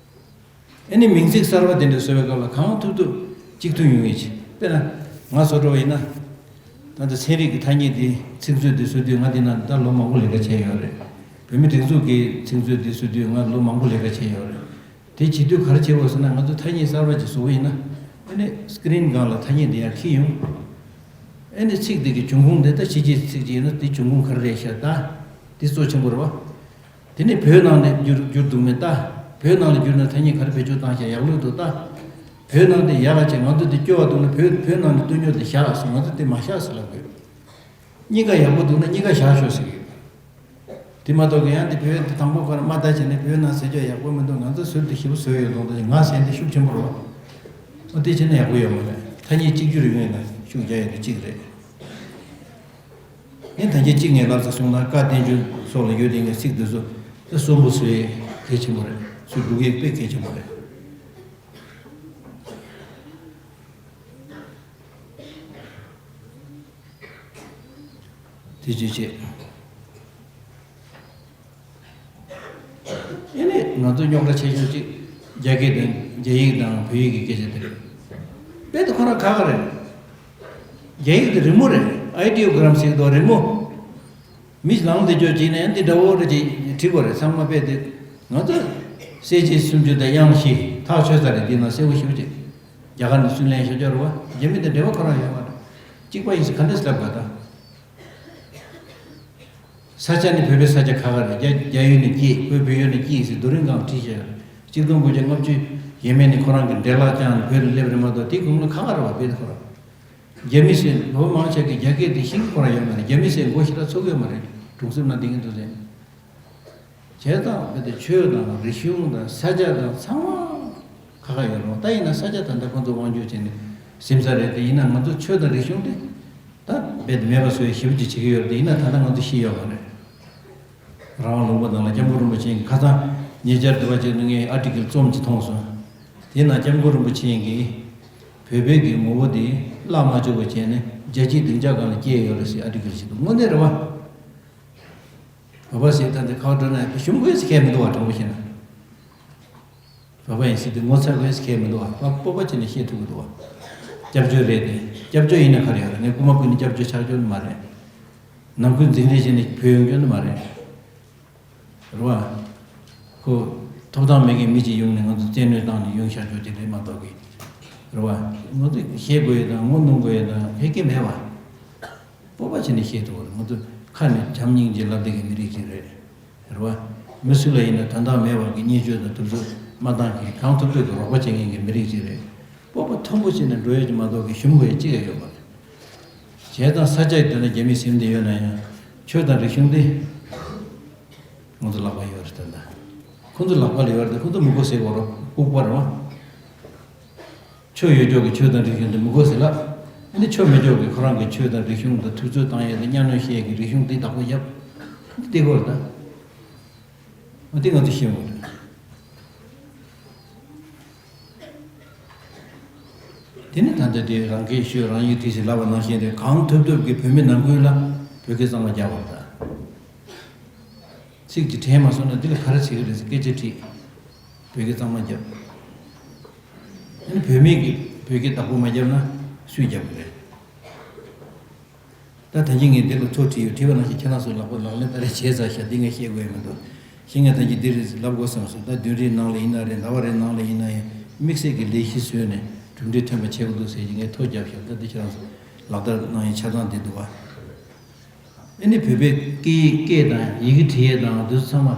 ཨ་ནི་མིང་ཚིག་གསར་པ་དེ་འདྲ་བཟོ་བའི་སྐབས་ལ་གང་ཐུབ་ཐུབ་གཅིག་མཐུན་ཡོང་ཡས་ཅིག་དཔེར་ན་ང་བཟོ་འདྲ་བ་ཡིན་ན། ད་ལྟ་ཚན་རིག་གི་ཐ་སྙད་འདི་ཚིག་མཛོད་འདི་བཟོ་དུས་ང་འདི་ན་ད་ལོ་མང་པོ་ལས་ཀ་བྱས་ཡོད་རེད། བོད་མི་སྒྲིག་འཛུགས་ཀྱི་ཚིག་མཛོད་འདི་བཟོ་དུས་ང་ལོ་མང་པོ་ལས་ཀ་བྱས་ཡོད་རེད། དེ་བྱེད་དུས་ག་རེ་བྱེད་དགོས་ཟེར་ན། ང་ཚོ་ཐ་སྙད་གསར་པ་ཅིག་བཟོ་གི་ཡིན་ན། ཨ་ནི་སི་ཀི་རིན་སྒང་ལ་ཐ་སྙད་འདི་ཡར་འཁྱེར་ཡོང་། ཨ་ནི་ཚིག་འདི་གི་འབྱུང་ཁུངས་འདི་ད་ཕྱི་རྒྱལ་ཚིག་ཅིག་ཡིན་ན་འདི་འབྱུང་ཁུངས་ག་རེ་རེད་ཤག་ད་འདི་གཙོ་ཆེན་པོ་རེད་བ། དེ་ནས་བོད་ནང་ནས་བསྒྱུར་བསྒྱུར་འདུག་མེད་ལྟ། བོད་ནང་ལ་བསྒྱུར་ན་ཐ་སྙད་ག་རེ་བེད་སྤྱོད་བཏང་ཤག་ཡག་ལོས་འདུག་ལྟ། བོད་ནང་དེ་ཡག་ག་བྱས། ང་ཚོ་དེ་སྐྱོ་བ་འདུག་ན་བོད་བོད་ནང་ནས་བཏོན་ཡོད་དེ་བཞག་ཟེར། ང་ཚོ་དེ་མ་བཞག་ཟེར་ལབ་དགོས། གཉིས་ཀ་ཡག་པོ་འདུག་ན་གཉིས་ཀ་བཞག་ཤོག་ཟེར་གི་ཡོད། དེ་མ་གཏོགས་ཀྱི་ཡང་དེ་བོད་དེ་དང་པོ་ཁོ་ན་མ་ལྟ་བྱས་ནས་བོད་ནང་ཟེར་རྒྱུ་ཡག་པོ་མི་འདུག་ང་ཚོ་ཟུར་དུ་ཞེ་པོ་བཟོས་ཡོད་འདུག་ང་ཟེར་འདི་ཤུགས་ཆེན་པོ་རེད་བ། འོ་དེ་བྱས་ན་ཡག་པོ་ཡོད་མ་རེད། ཐ་སྙད་གཅིག་གྱུར་ཡོང་ཡས་ལ་ཤུགས་རྒྱག་ཡས་དེ་གཅིག་རེད། ངས་ད་གིན་གཅིག་ངས་ལབ་ཚར་སོང་ན། བཀའ་བསྟན་འགྱུར་སོགས་ལ་ཡོད་དེ་ངས་ཚིག་དེ་ཚོ་ད་གསོན་པོ་བཟོ་ཡས་གལ་ཆེན་པོ་རེད། ཚུར་སྒྲུག་ཡས་དཔེ་གལ་ཆེན་པོ་རེད། དེ་བྱས་བྱས། ཨེ་ནས་ང་ཚོ་རྙོག་དྲ་ཆེ་ཤོས་གཅིག་རྒྱ་སྐད་དང་རྒྱ་ཡིག་དང་བོད་ཡིག་གི་སྐད་ཆ་དེ་རེད། དཔེ་དེ་ཁོ་རང་ཁག་ཁག་རེད། རྒྱ་ཡིག་དེ་རི་མོ་རེད། ཨའི་ཌི་ཡོ་གྷ་རམ་ཟེར་གི་འདུག་རི་མོ། མི་ལངས་བསྡད་ཆོག་ཅིག་ནས་འདི་འདྲ་བོ་རེད་ཅེས་བྲིས་པ་རེད། ཚང་མ་དཔེ་དེ་ང་ཚོ་གསལ་བྱེད་སུམ་ཅུ་དང་དབྱངས་བཞི་ཐག་ཆོད་ས་རེད། འདི་ན་གསལ་བོ་ཞེ་པོ་ཅིག་རྒྱ་གར་ནས་སུས་ལེན་ཤོག་ཅོག་རེད་བ། རྒྱ་མི་དང་འབྲེལ་བ་ཁོ་རང་ཡོད་མ་རེད། གཅིག་པ་ཡིན་ཟེར་ག་འདྲས་ལབ་དགོས་ད། ས་ཆ་ནི་བོད་པའི་ས་ཆ་ཁག་ཁག་རེད། རྒྱ་རྒྱ་ཡུལ་ནས་སྐྱེས། བོད་བོད་ཡུལ་ནས་སྐྱེས་ཟེར་རྡོ་རིང་སྒང་བྲིས་བཞག་ཡོད་རེད། གཅིག་སྟོང་དགུ་བརྒྱ་ལྔ་བཅུ་ཡས་མས་ནས་ཁོ་རང་གི་འབྲས་ལག་བརྐྱངས་ནས་བོད་ལ་སླེབས་རེད་མ་གཏོགས་དེའི་གོང་ལ་ཁག་ཁག་རེད་བ། དཔེ་དེ་ཁོ་རང་རྒྱ་མི་ཟེར་ལོ་མང་ཆེ་གི་རྒྱ་སྐད་དེ་ཤེས་ཀྱི་ཁོ་རང་ཡོད་མ་རེད། རྒྱ་མི་ཟེར་མགོ་ཞེ་དྲག་ཚོད་ཀྱི་ཡོད་མ་རེད། གྲོང་གསེབ་ནང་བསྡད་མཁན་དེ་ཚོས། བྱས་ཙང་དཔེ་དེ་ཆོས་དང་རིག་གཞུང་དང་ས་ཆ་དང་ཚང་མ་ཁག་ཁག་ཡོད་རེད་བ། ད་ཡིན་ན་ས་ཆ་ད་ལྟ་ཁོང་ཚོ་དབང་སྒྱུར་བྱས་ནས་ཟིན་ས་རེད་དེ། ཡིན་ན་ང་ཚོ་ཆོས་དང་རིག་གཞུང་དེ་ད་རྦད་དེ་མེད་པ་བཟོ་ཡ་ཞེ་པོ་ཅིག་བྱེད་ཀྱི་ཡོད་རེད་དེ། ཡིན་ན་ད་ལྟ་ང་ཚོ་ཤེས་ཡོད་མ་རེད། རང་དབང་ལུང་པ་ནང་ལ་སྐྱབས་མགོན་རིན་པོ་ཆེ་གི་ཁ་སང་ཉེ་ཆར་དེ་བ་ཅིག་ནས་ངས་ཨར་ཊི་ཀལ་རྩོམ་གཅིག་མཐོང་སོང་། དེ་ན་སྐྱབས་མགོན་རིན་པོ་ཆེ་གིས་བོད་པའི་གི་ངོ་བོ་དེ་བརླག་མ་བཅུག་པ་བྱས་ནས་རྒྱལ་སྤྱིའི་སྡིངས་ཆ་སྒང་ལ་སྐྱེལ་ཡོད་རེད་ཟེར་ཨར་ཊི་ཀལ་ཞིག་འདུག་དངོས་གནས་རེད་བ། བོད་པ་ཞིག་ད་ལྟ་ཁ་བ་འགྲོ་ན་ཞུམ་དགོས་ཟེར་མཁན་མི་འདུག་བ། དྲང་པོ་བཤད་ན། བོད་པ་ཡིན་ཟེར་དུས་ངོ་ཚ་དགོས་ཟེར་མཁན་མི་འདུག་བ། སྤོབས་པ་བྱས་ནས་བཤད་ཐུབ་ཀྱི་འདུག་བ། སྐྱབས་བཅོལ་རེད་དེ། སྐྱབས་བཅོལ་ཡིན་ན་ག་རེ་ཡོད་རེད། ངས་རྐུ་མ་རྐུས་ནས་སྐྱབས་བཅོལ་ཆགས་རྒྱུ་ནི་མ་རེད། ནང་ཁུལ་འཛིང་རེས་བྱས་ནས་བུད་ཡོང་རྒྱུ་ནི་མ་རེད། རེད་བ། ཁོ་ཐོབ་ཐང་མེད་མཁན་མི་གཅིག་ཡོང་ནས་ང་ཚོ་བཙན་གནོན་བཏང་ནས་ཡོང་བཞག་རྒྱུ་དེ་རེད་མ་གཏོགས་ཀི། རེད་བ། ང་ཚོ་བཤད་དགོས་ཡས་དང་ངོ་གནོང་དགོས་ཡས་དང་ཕལ་སྐད་མེད་བ། སྤོབས་པ་བྱས་ནས་བཤད་ཐུབ་པ་རེད། ང་ཚོ་ཁ་ནས་བྱམས་སྙིང་རྗེ་ལབ་བསྡད་མཁན་མི་རིགས་ཅིག་རེད། རེད་བ། མི་སུ་ལ་ཡིན་ན་དོན་དག་མེད་པར་གི་བརྙས་བཅོས་དང་དུབ་ཚོད་མ་བཏང་གི་གང་ཐུབ་ཐུབ་ཀྱི་རོགས་པ་བྱེད་མཁན་གྱི་མི་རིགས་ཅིག་རེད། སྤོབས་པ་མཐོན་པོ་བྱས་ནས་འགྲོ་ཡས་ཀྱི་མ་གཏོགས་ཀྱི་ཞུམ་དགོས་ཡས་ཅི་ཡང་ཡོད་མ་རེད། བྱས་ཙང་ས་ཆ་ཡི་དོན་ལ་རྒྱ་མིས་ཟིན་བསྡད་ཡོད་ན་ཡང་ཆོས་དང་རིག་གཞུང་དེ་ང་ཚོ་ལག་པ་ཡོད་རེད་ད། ཁོང་ཚོ་ལག་པ་ལ་ཡོད་རེད་དེ། ཁོང་ཚོ་མི་དགོས་ཟེར་བ་རོགས་ལྐུགས་པ་རེད་བ། ཆོས་ཡོད་ཀྱོག་གི་ཆོས་དང་རིག་གཞུང་དེ་མི་དགོས་ཟེར་ལ། ཨ་ནི་ཆོས་མེད་ཀྱོག་གི་ཁོ་རང་གི་ཆོས་དང་རིག་གཞུང་དང་ཐུབ་ཚོད་བཏང་ཡས་དང་གཉའ་གནོན་བཤད་ཡས་ཀྱི་རིག་གཞུང་དེ་བདག་པོ་བརྒྱབ། འདི་དགོས་རེད་ད། འོ་དེ་ང་ཚོ་ཤེས་དགོས་རེད། དེ་ནི་ད་ལྟ་དེ་རང་སྐད་ཤོད་རང་ཡིག་བྲིས་ཞེས་ལབ་པ་ནང་བཞིན་རེད། གང་ཐུབ་ཐུབ་ཀྱིས་བོད་མི་ནང་ཁུལ་ལ་བོད་སྐད་གཙང་མ་རྒྱག་པ་རེད་ད། ཚིག་གཅིག་དྲན་མ་སོང་ན་འདི་ལ་ག་རེ་བྱེད་ཀྱི་རེད་ཟེར་སྐད་ཆ་དྲིས། བོད་སྐད་གཙང་མ་རྒྱབ། ཨ་ནི་བོད་མི་གིས་བོད་སྐད་བདག་པོ་མ་བརྒྱབ་ན་སུས་རྒྱབ་ཀྱི་རེད། ད་ད་གིན་ངས་འདི་ལ་ཚོགས་བྲིས་ཡོད། བྲིས་པ་ནང་བཞིན་ཁྱེད་རང་ཚོ་ལག་པ་ལག་ལེན་ད་རེས་བྱས་ཚར་ཤག་འདི་ངས་བཤད་དགོས་ཡ་མི་འདུག་གཞན་ངས་ད་གིན་འདི་རེད་ལབ་དགོས་བསམ་སོང་། ད་བདུན་རེའི་ནང་ལ་ཡིན་ན་རེད། ཟླ་བ་རེའི་ནང་ལ་ཡིན་ན་ཡང་དམིགས་བསལ་གྱི་ལས་གཞི་བཟོས་ནས་གྲུབ་འབྲས་ཐོན་པ་བྱེད་དགོས་འདུག་ཟེར་གྱི་ངས་ཐོ་བརྒྱབ་ཤག་ད་འདི་ཁྱེད་རང་ཚོ་ལག་བསྟར་གནང་ཡའི་ཆ་ཚང་འདི་འདུག་བ། ཨ་ནི་བོད་པའི་སྐད་ཡིག་སྐད་དང་ཡི་གེ་འབྲི་ཡས་དང་འདི་ཚོ་ཚང་མ་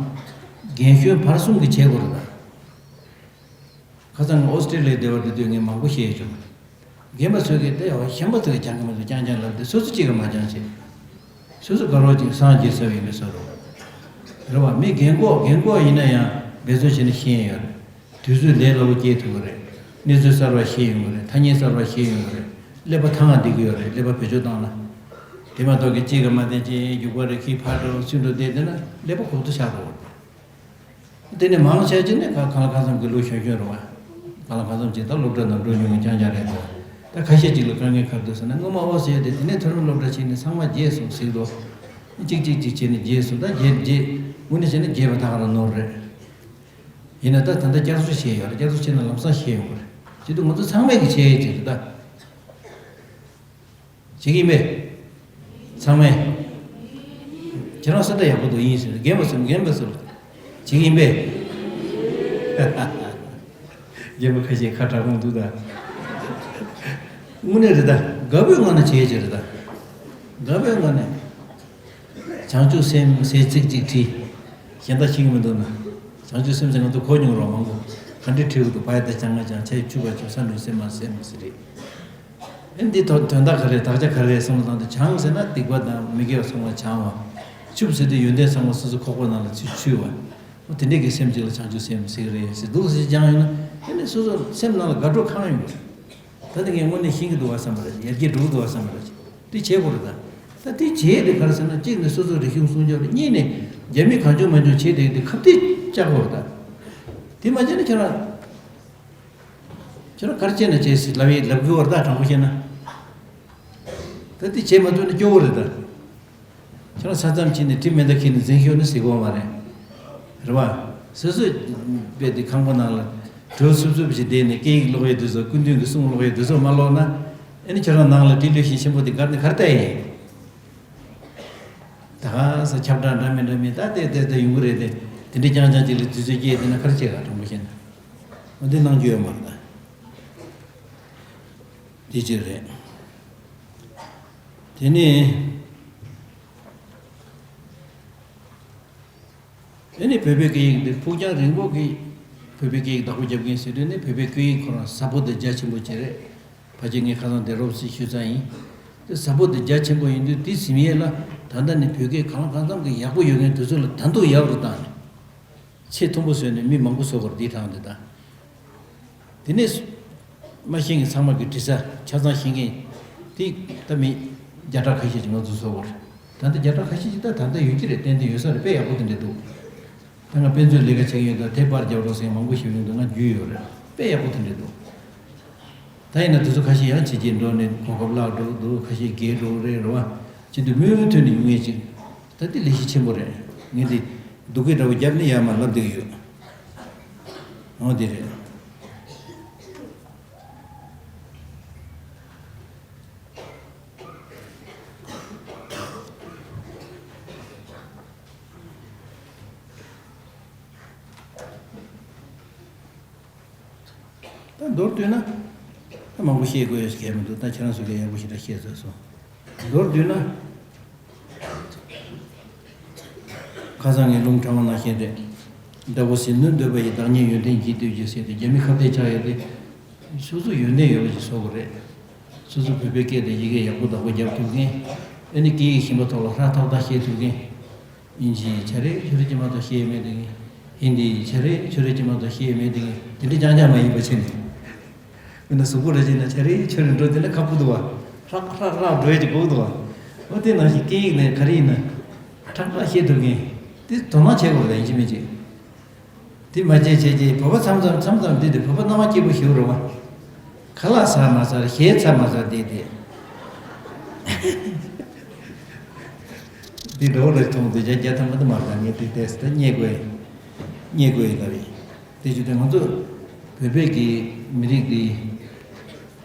རྒན་གཞོན་བར་གསུམ་གྱིས་བྱེད་དགོས་རེད་ད། ཁ་སང་ང་ཨོ་སི་ཀྲི་ལི་ཡ་བསྡད་པ་དེ་དུས་ངས་མང་པོ་བཤད་བྱུང་། རྒན་པ་ཚོས་ཀྱིས་དེ་ཡང་གཞན་པ་ཚོས་སྦྱང་གི་མི་འདུག་རྐྱང་རྐྱང་ལབ་དེ་སོ་སོ་གཅིག་གིས་མ་སྦྱང་བྱས། སོ་སོ་དགའ་རོགས་ཀྱིས་སངས་རྒྱས་ཟེར་བའི་མི་ཟེར་རོ། རེད་བ། མི་རྒན་གོག་རྒན་གོག་ཡིན་ན་ཡང་འབད་བརྩོན་བྱས་ནས་ཤེས་ཡོད་རེད། དུས་ཚོད་ལས་སླ་པོ་སྐྱེལ་ཐུབ་ཀྱི་རེད། གནས་ཚུལ་གསར་བ་ཤེས་ཡོང་གི་རེད། ཐ་སྙད་གསར་བ་ཤེས་ཡོང་གི་རེད། ཀླད་པ་ཐང་ང་བསྡད་ཀྱི་ཡོད་རེད། ཀླད་པ་བེད་སྤྱོད་བཏང་ན། དེ་མ་གཏོགས་ཀྱི་གཅིག་གིས་མ་བསྟན་ཅིག་རྒྱུག་པ་རེ་ཁྱིས་ཕར་འགྲོ་ཚུར་འགྲོ་བསྡད་བསྡད་ན་ཀླད་པ་ཁོག་ཏུ་ཆགས་འགྲོ་གི་རེད། དེ་ནས་མང་ཆེ་ཅིག་ནི་ག་གང་ལ་གང་འཚམ་གྱི་ལོ་གཞོན་གཞོན་རེད་བ། གང་ལ་གང་འཚམ་ཅིག་ད་སློབ་གྲྭ་ནང་འགྲོ་མྱོང་མཁན་རྐྱང་རྐྱང་རེད་འདུག་ད་ཁ་ཤས་ཅིག་ལ་དཀའ་ངལ་ག་རེ་འདུག་ཟེར་ན། སྔོན་མ་ཨོ་ཟེར་ཡ་དེ་དེ་ནས་མཐོ་རིམ་སློབ་གྲྭ་ཕྱིན་ནས་ཚང་མ་བརྗེད་སོང་ཟེར་འདུག་གཅིག་གཅིག་གཅིག་བྱས་ནས་བརྗེད་སོང་། ད་བརྗེད་བརྗེད་དངོས་གནས་བྱས་ན་བརྗེད་པ་ད་ག་རང་ནོར་རེད། ཡིན་ན་ད་ད་ལྟ་བསྐྱར་གསོ་བྱས་ཡོད་རེད། བསྐྱར་གསོ་བྱས་ན་ལམ་སང་ཤེས་ཡོང་གི་རེད། བྱེད་དུས་ང་ཚོ་ཚང་མས་ཀྱི་བྱས་ཡོད་ཅིག་རེད་ད། བྱེད་ཀྱི་ཡིན་པས། ཚང་མས། ཁྱེད་རང་སེམས་ཐག་ཡག་པོ་འདུག་ཡིན་ཟེར། རྒན་པ་ཚོས་རྒན་པ་ཚོས་བྱེད་ཀྱི་ཡིན་པས། རྒན་པ་ཁ་ཤས་ཁ་གྲག་མོ་འདུག་ད། དངོས་གནས་རེད་ད། དགའ་པོའི་ངང་ནས་བྱེད་ཀྱི་རེད་ད། དགའ་པོའི་ངང་ནས། བྱང་ཆུབ་སེམས་ཟེར་ཚིག་གཅིག་བྲིས། གཞན་དག་ཤེས་ཀྱི་མི་འདུག་ན། བྱང་ཆུབ་སེམས་ཟེར་ང་ཚོ་གོ་མྱོང་རོགས་མང་པོ། ག་འདྲས་བྲིས་ཀྱི་འདུག་བ་ཡ་ད་ཅང་ང་ཅང་ཆ་ཡི་ཆུ་བ་ཆུ་ས་འདྲུ་སེམས་མ་སེམས་ཟེར་རེད། ཨེ་འདི་དོན་དོན་དག་ག་རེ་དག་ཆ་ག་རེ་བསམ་བློ་བཏང་དུས། བྱང་ཟེར་ན་སྡིག་པ་དང་མི་དགེ་བ་ཚང་མ་བྱང་བ། ཆུབ་ཟེར་དུས་ཡོན་ཏན་ཚང་མ་སོ་སོ་ཁོག་པ་ནང་ལ་ཚུད་ཆུད་བ། འོ་དེ་འདྲས་ཀྱི་སེམས་ཅིག་ལ་བྱང་ཆུབ་སེམས་ཟེར་གི་རེད་ཟེར་འདུག་ཟེར་སྦྱངས་ཡོད་ན། དེ་ནི་སོ་སོ་སེམས་ནང་ལ་དགའ་སྤྲོ་གང་ཡོང་གི་རེད། ད་ནི་ངས་དངོས་གནས་ཤེས་ཀྱི་འདུག་བ་བསམ་པ་རེད། ཡར་རྒྱས་འགྲོ་གི་འདུག་བ་བསམ་པ་རེད། དེ་བྱེད་དགོས་རེད་ད། ད་དེ་བྱེད་དེ་ག་རེ་ཟེར་ན། གཅིག་ནི་སོ་སོའི་རིག་གཞུང་སྲུང་སྐྱོབ་རེད། གཉིས་ནི་རྒྱ་མི་གང་བྱུང་མང་བྱུང་བྱེད་དེ་དེ་ཁ་གཏད་བཅག་དགོས་རེད་ད། དེ་མ་བྱས་ན་ཁྱོད་རང་ཁྱོད་རང་ག་རེ་བྱས་ན་བྱས་ཟེར་ལབ་ཡས་ལབ་དགོས་པ་རེད་ད། དྲང་པོ་བཤད་ན། ད་དེ་བྱེད་མ་ཐུབ་ན་སྐྱོ་བོ་རེད་ད། ཁྱེད་རང་ས་མཚམས་ཕྱིན་ནས་གྲི་མེ་མདའ་འཁྱེར་ནས་འཛིང་ཤོག་ནི་ཟེར་གོ་མ་རེད། རེད་བ། སོ་སོས་དཔེ་དེ་ཁང་པ་ནང་ལ་ གྲོས་སུབ་སུབ་ཞིག་བསྡད་ནས་སྐད་ཡིག་ཀློག་ཡས་དུས་ཚོད། སྐུ་མདུན་གྱི་གསུང་ཀློག་ཡས་དུས་ཚོད་མ་ཀློག་ན། ཨ་ནི་ཁྱེད་རང་ནང་ལ་ཏི་ལོ་ཤིང་ཆེན་པོ་དེ་གར་ནས་གར་བལྟ་ཡས། ད་ག་ས་ཁྱབ་བསྒྲགས་འདྲ་མིན་འདྲ་མིན་ད་ལྟ་ལྟ་ལྟ་ཡོང་གི་རེད་དེ། དེ་འདྲ་རྐྱང་རྐྱང་ཅིག་ལ་དུས་ཚོད་སྐྱེལ་བསྡད་ན་ག་རེ་བྱེད་ག། དྲང་པོ་བཤད་ན། འོ་འདི་གནང་རྒྱུ་ཡོད་མ་རེད་ད། དེ་ཅིག་རེད། དེ་ནས། ཨ་ནི་བོད་པའི་སྐད་ཡིག་འདི་ཕུགས་རྒྱང་རིང་པོ་གི་བོད་པའི་སྐད་ཡིག་བདག་པོ་རྒྱབ་མཁན་ཟེར་དུས་ནི། བོད་པའི་སྐད་ཡིག་ཁོ་རང་ཟབ་པོ་དང་རྒྱ་ཆེན་པོ་ཅིག་རེད། ཕལ་ཆེར་ངས་ཁ་སང་དེ་རོབ་ཙམ་ཞུས་ཚར་ཡིན། དེ་ཟབ་པོ་དང་རྒྱ་ཆེན་པོ་ཡིན་དུས། དེ་ཟིན་ཡས་ལ་ད་ལྟ་ནི་བོད་སྐད་གང་ལ་གང་འཚམ་གྱི་ཡག་པོ་ཡོད་མཁན་དེ་ཚོ་ལ་ད་དུང་ཡག་རུ་བཏང་ནས། ཚད་མཐོན་པོ་བཟོས་ནས་མི་མང་པོ་བཟོ་དགོས་རེད། འདིའི་ཐང་དེ་དང་། དེ་ནས་མ་ཤེས་མཁན་ཚང་མ་གི་དྲི་ས་ཆ་ཚང་ཤེས་མཁན་དེ་ད་མི་བརྒྱ་ཕྲག་ཁ་ཤས་ཅིག་ང་ཚོ་བཟོ་དགོས་རེད། ད་ལྟ་བརྒྱ་ཕྲག་ཁ་ཤས་ཅིག་ད་ད་ལྟ་ཡོད་ཀྱི་རེད། ཏན་ཏན་ཡོད་ས་རེད། དཔེ་ཡག་པོ་དེ་འདྲ་འདུག་ད་ང་དཔེ་མཛོད་ལས་ཀ་བྱེད་ཀྱི་ཡོད་དང་། དེབ་པར་རྒྱག་རོགས་ཟེར་མཁན་མང་པོ་ཞིག་ཡོང་འདུག་ང་རྒྱུས་ཡོད་རེད། དཔེ་ཡག་པོ་དེ་འདྲ་འདུག་ད་ཡིན་ན་དེ་ཚོ་ཁ་ཤས་ཡང་ཇེ་རྒྱས་འགྲོ་ནས་གོ་སྐབས་བརླག་འགྲོ་འདུག་ཁ་ཤས་རྒས་འགྲོ་རེད། རེད་བ། ཅི་འདུག་མུ་མཐུད་ནས་ཡོང་ངེས་ཅིག་ད་འདི་ལས་གཞི་ཆེན་པོ་རེད། ངས་འདི་སྡུག་སྐད་འདྲ་བོ་བརྒྱབ་ནས་ཡར་མར་ལབ་བསྡད་ཡོད། འོ་དེ་རེད། ད་མདོར་བསྡུས་ན། ད་མང་པོ་བཤད་དགོས་ཡོད་གལ་མི་འདུག་ད་ཁྱེད་རང་ཚོ་གིས་ཡག་པོ་ཞེ་དྲག་བཤད་ཚར་སོང་། མདོར་བསྡུས་ན། ཁ་སང་ངས་ལུང་དྲངས་པ་ནང་བཞིན་རེད། དགྲ་བོ་ཟིལ་གནོན་འདོད་པ་ཡི། བདག་ཉིད་ཡོན་ཏན་གྱིས་བཏུལ་གྱིས་ཟེར་ཏེ། རྒྱ་མི་ཁ་གཏད་བཅག་ཡོད་དེ། སོ་སོ་ཡོན་ཏན་ཡོད་པ་ཞིག་བཟོ་དགོས་རེད། སོ་སོ་བོད་པའི་སྐད་དང་ཡི་གེ་ཡག་པོ་བདག་པོ་རྒྱབ་ཐུབ་མཁན། ཨ་ནི་སྐད་ཡིག་གཞན་པ་ཐོག་ལ་ཧྲ་ཐག་ཐག་ཤེས་ཐུབ་མཁན། དབྱིན་ཇི་ཆ་རེ་ཆོ་རེ་ཅིག་མ་གཏོགས་ཤེས་ཡོད་མེད་དེ། ཧིན་དི་ཆ་རེ་ཆོ་རེ་ཅིག་མ་གཏོགས་ཤེས་ཡོད་མེད་དེ། དེ་འདྲ་རྐྱང་རྐྱང་མ་ཡིན་པ་བྱས་ནས། དཔེར་ན་གཟུགས་པོ་རེ་བྱས་ན་ཆ་རེ་ཆོ་རེ་འགྲོ་དེ་ལ་ཁག་པོ་འདུག་བ། ཧྲག་ཧྲག་ཧྲག་འགྲོ་ཡས་ཅིག་དགོས་འདུག་བ། འོ་དེ་ནང་བཞིན་སྐད་ཡིག་ནས་ག་རེ་ཡིན་ན་ཁྲག་ཁྲག་ཤེས་ཐུབ་མཁན་དེ་དོ་སྣང་བྱེད་དགོས་རེད། ཡིན་གཅིག་མིན་གཅིག་དེ་མ་བྱས་བྱས་བྱས་བོད་པ་མཚམས་མཚམས་མཚམས་མཚམས་དེ་དེ་བོད་པ་སྣང་བ་སྐྱིད་པོ་ཞིག་རེད་བ། ཁ་ལག་ཟ་མ་ཟ་རེད། གཞས་ཚ་མ་ཟ་བསྡད་དེ། འདི་འདྲ་བོ་རེ་མཐོང་དུས་བརྒྱ་བརྒྱ་ཐམ་པ་དུ་མ་དང་ངས་དེ་ཏོག་ཙམ་ད་རྙེད་དགོས། རྙེད་དགོས་ཡིན་ལབ་ཡིན། དེ་བཞིན་དུ་ང་ཚོ་བོད་པའི་གི་མི་རིགས་འདི་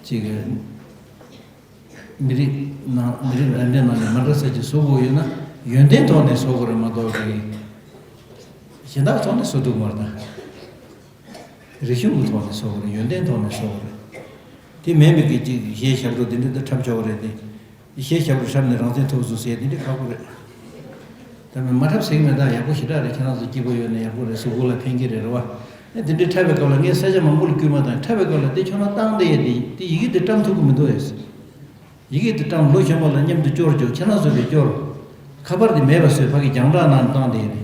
ཅིག་མི་རིགས་ནང་མི་རིགས་རང་གྲས་ནང་ནས་མ་འདྲ་ས་ཅིག་བཟོ་དགོས་ཡོད་ན། ཡོན་ཏན་ཐོག་ནས་བཟོ་དགོས་རེད་མ་གཏོགས་གི་གཞན་དག་ཐོག་ནས་བཟོ་ཐུབ་མ་རེད་ད། རིག་གཞུང་གི་ཐོག་ནས་བཟོ་དགོས་རེད། ཡོན་ཏན་ཐོག་ནས་བཟོ་དགོས་རེད། དེ་མིན་པའི་གི་ཅིག་གཞས་ཞབས་བྲོ་དེ་འདྲ་དེ་འཁྲབ་ཆོག་གི་རེད་དེ། གཞས་ཞབས་བྲོ་འཁྲབ་ནས་རང་བཙན་ཐོབ་སོང་ཟེར་དེ་འདྲ་ཁག་པོ་རེད། ད་མི་མ་འཁྲབ་ཟེར་གི་མེད། ད་ཡག་པོ་ཞེ་དྲག་རེད། ཁྱེད་རང་ཚོ་སྐྱིད་པོ་ཡོད་ན་ཡག་པོ་རེད། གཟུགས་པོ་ལ་ཕན་གི་རེད། རེད་བ། ཨེ་དེ་འདྲ་འཁྲབ་པའི་སྐབས་ལ་ངས་ས་ཆ་མང་པོ་ལ་བསྐུལ་མ་བཏང་། འཁྲབ་པའི་སྐབས་ལ་དེ་ཁྱོད་རང་བཏང་བསྡད་ཡས་དེ་དེ་ཡི་གེ་དེ་བཀྲམ་ཐུབ་གི་མི་འདུག་ཨེ། ཡི་གེ་དེ་བཀྲམ། ལོ་གཞོན་པ་ལ་མཉམ་དུ་སྐྱོར་སྐྱོར། ཁྱེད་རང་ཚོ་དེ་སྐྱོར། ཁ་པར་དེ་མེད་པ་བཟོས། ཕ་གི་རྒྱང་བསྒྲགས་ནང་བཏང་བསྡད་ཡས་དེ།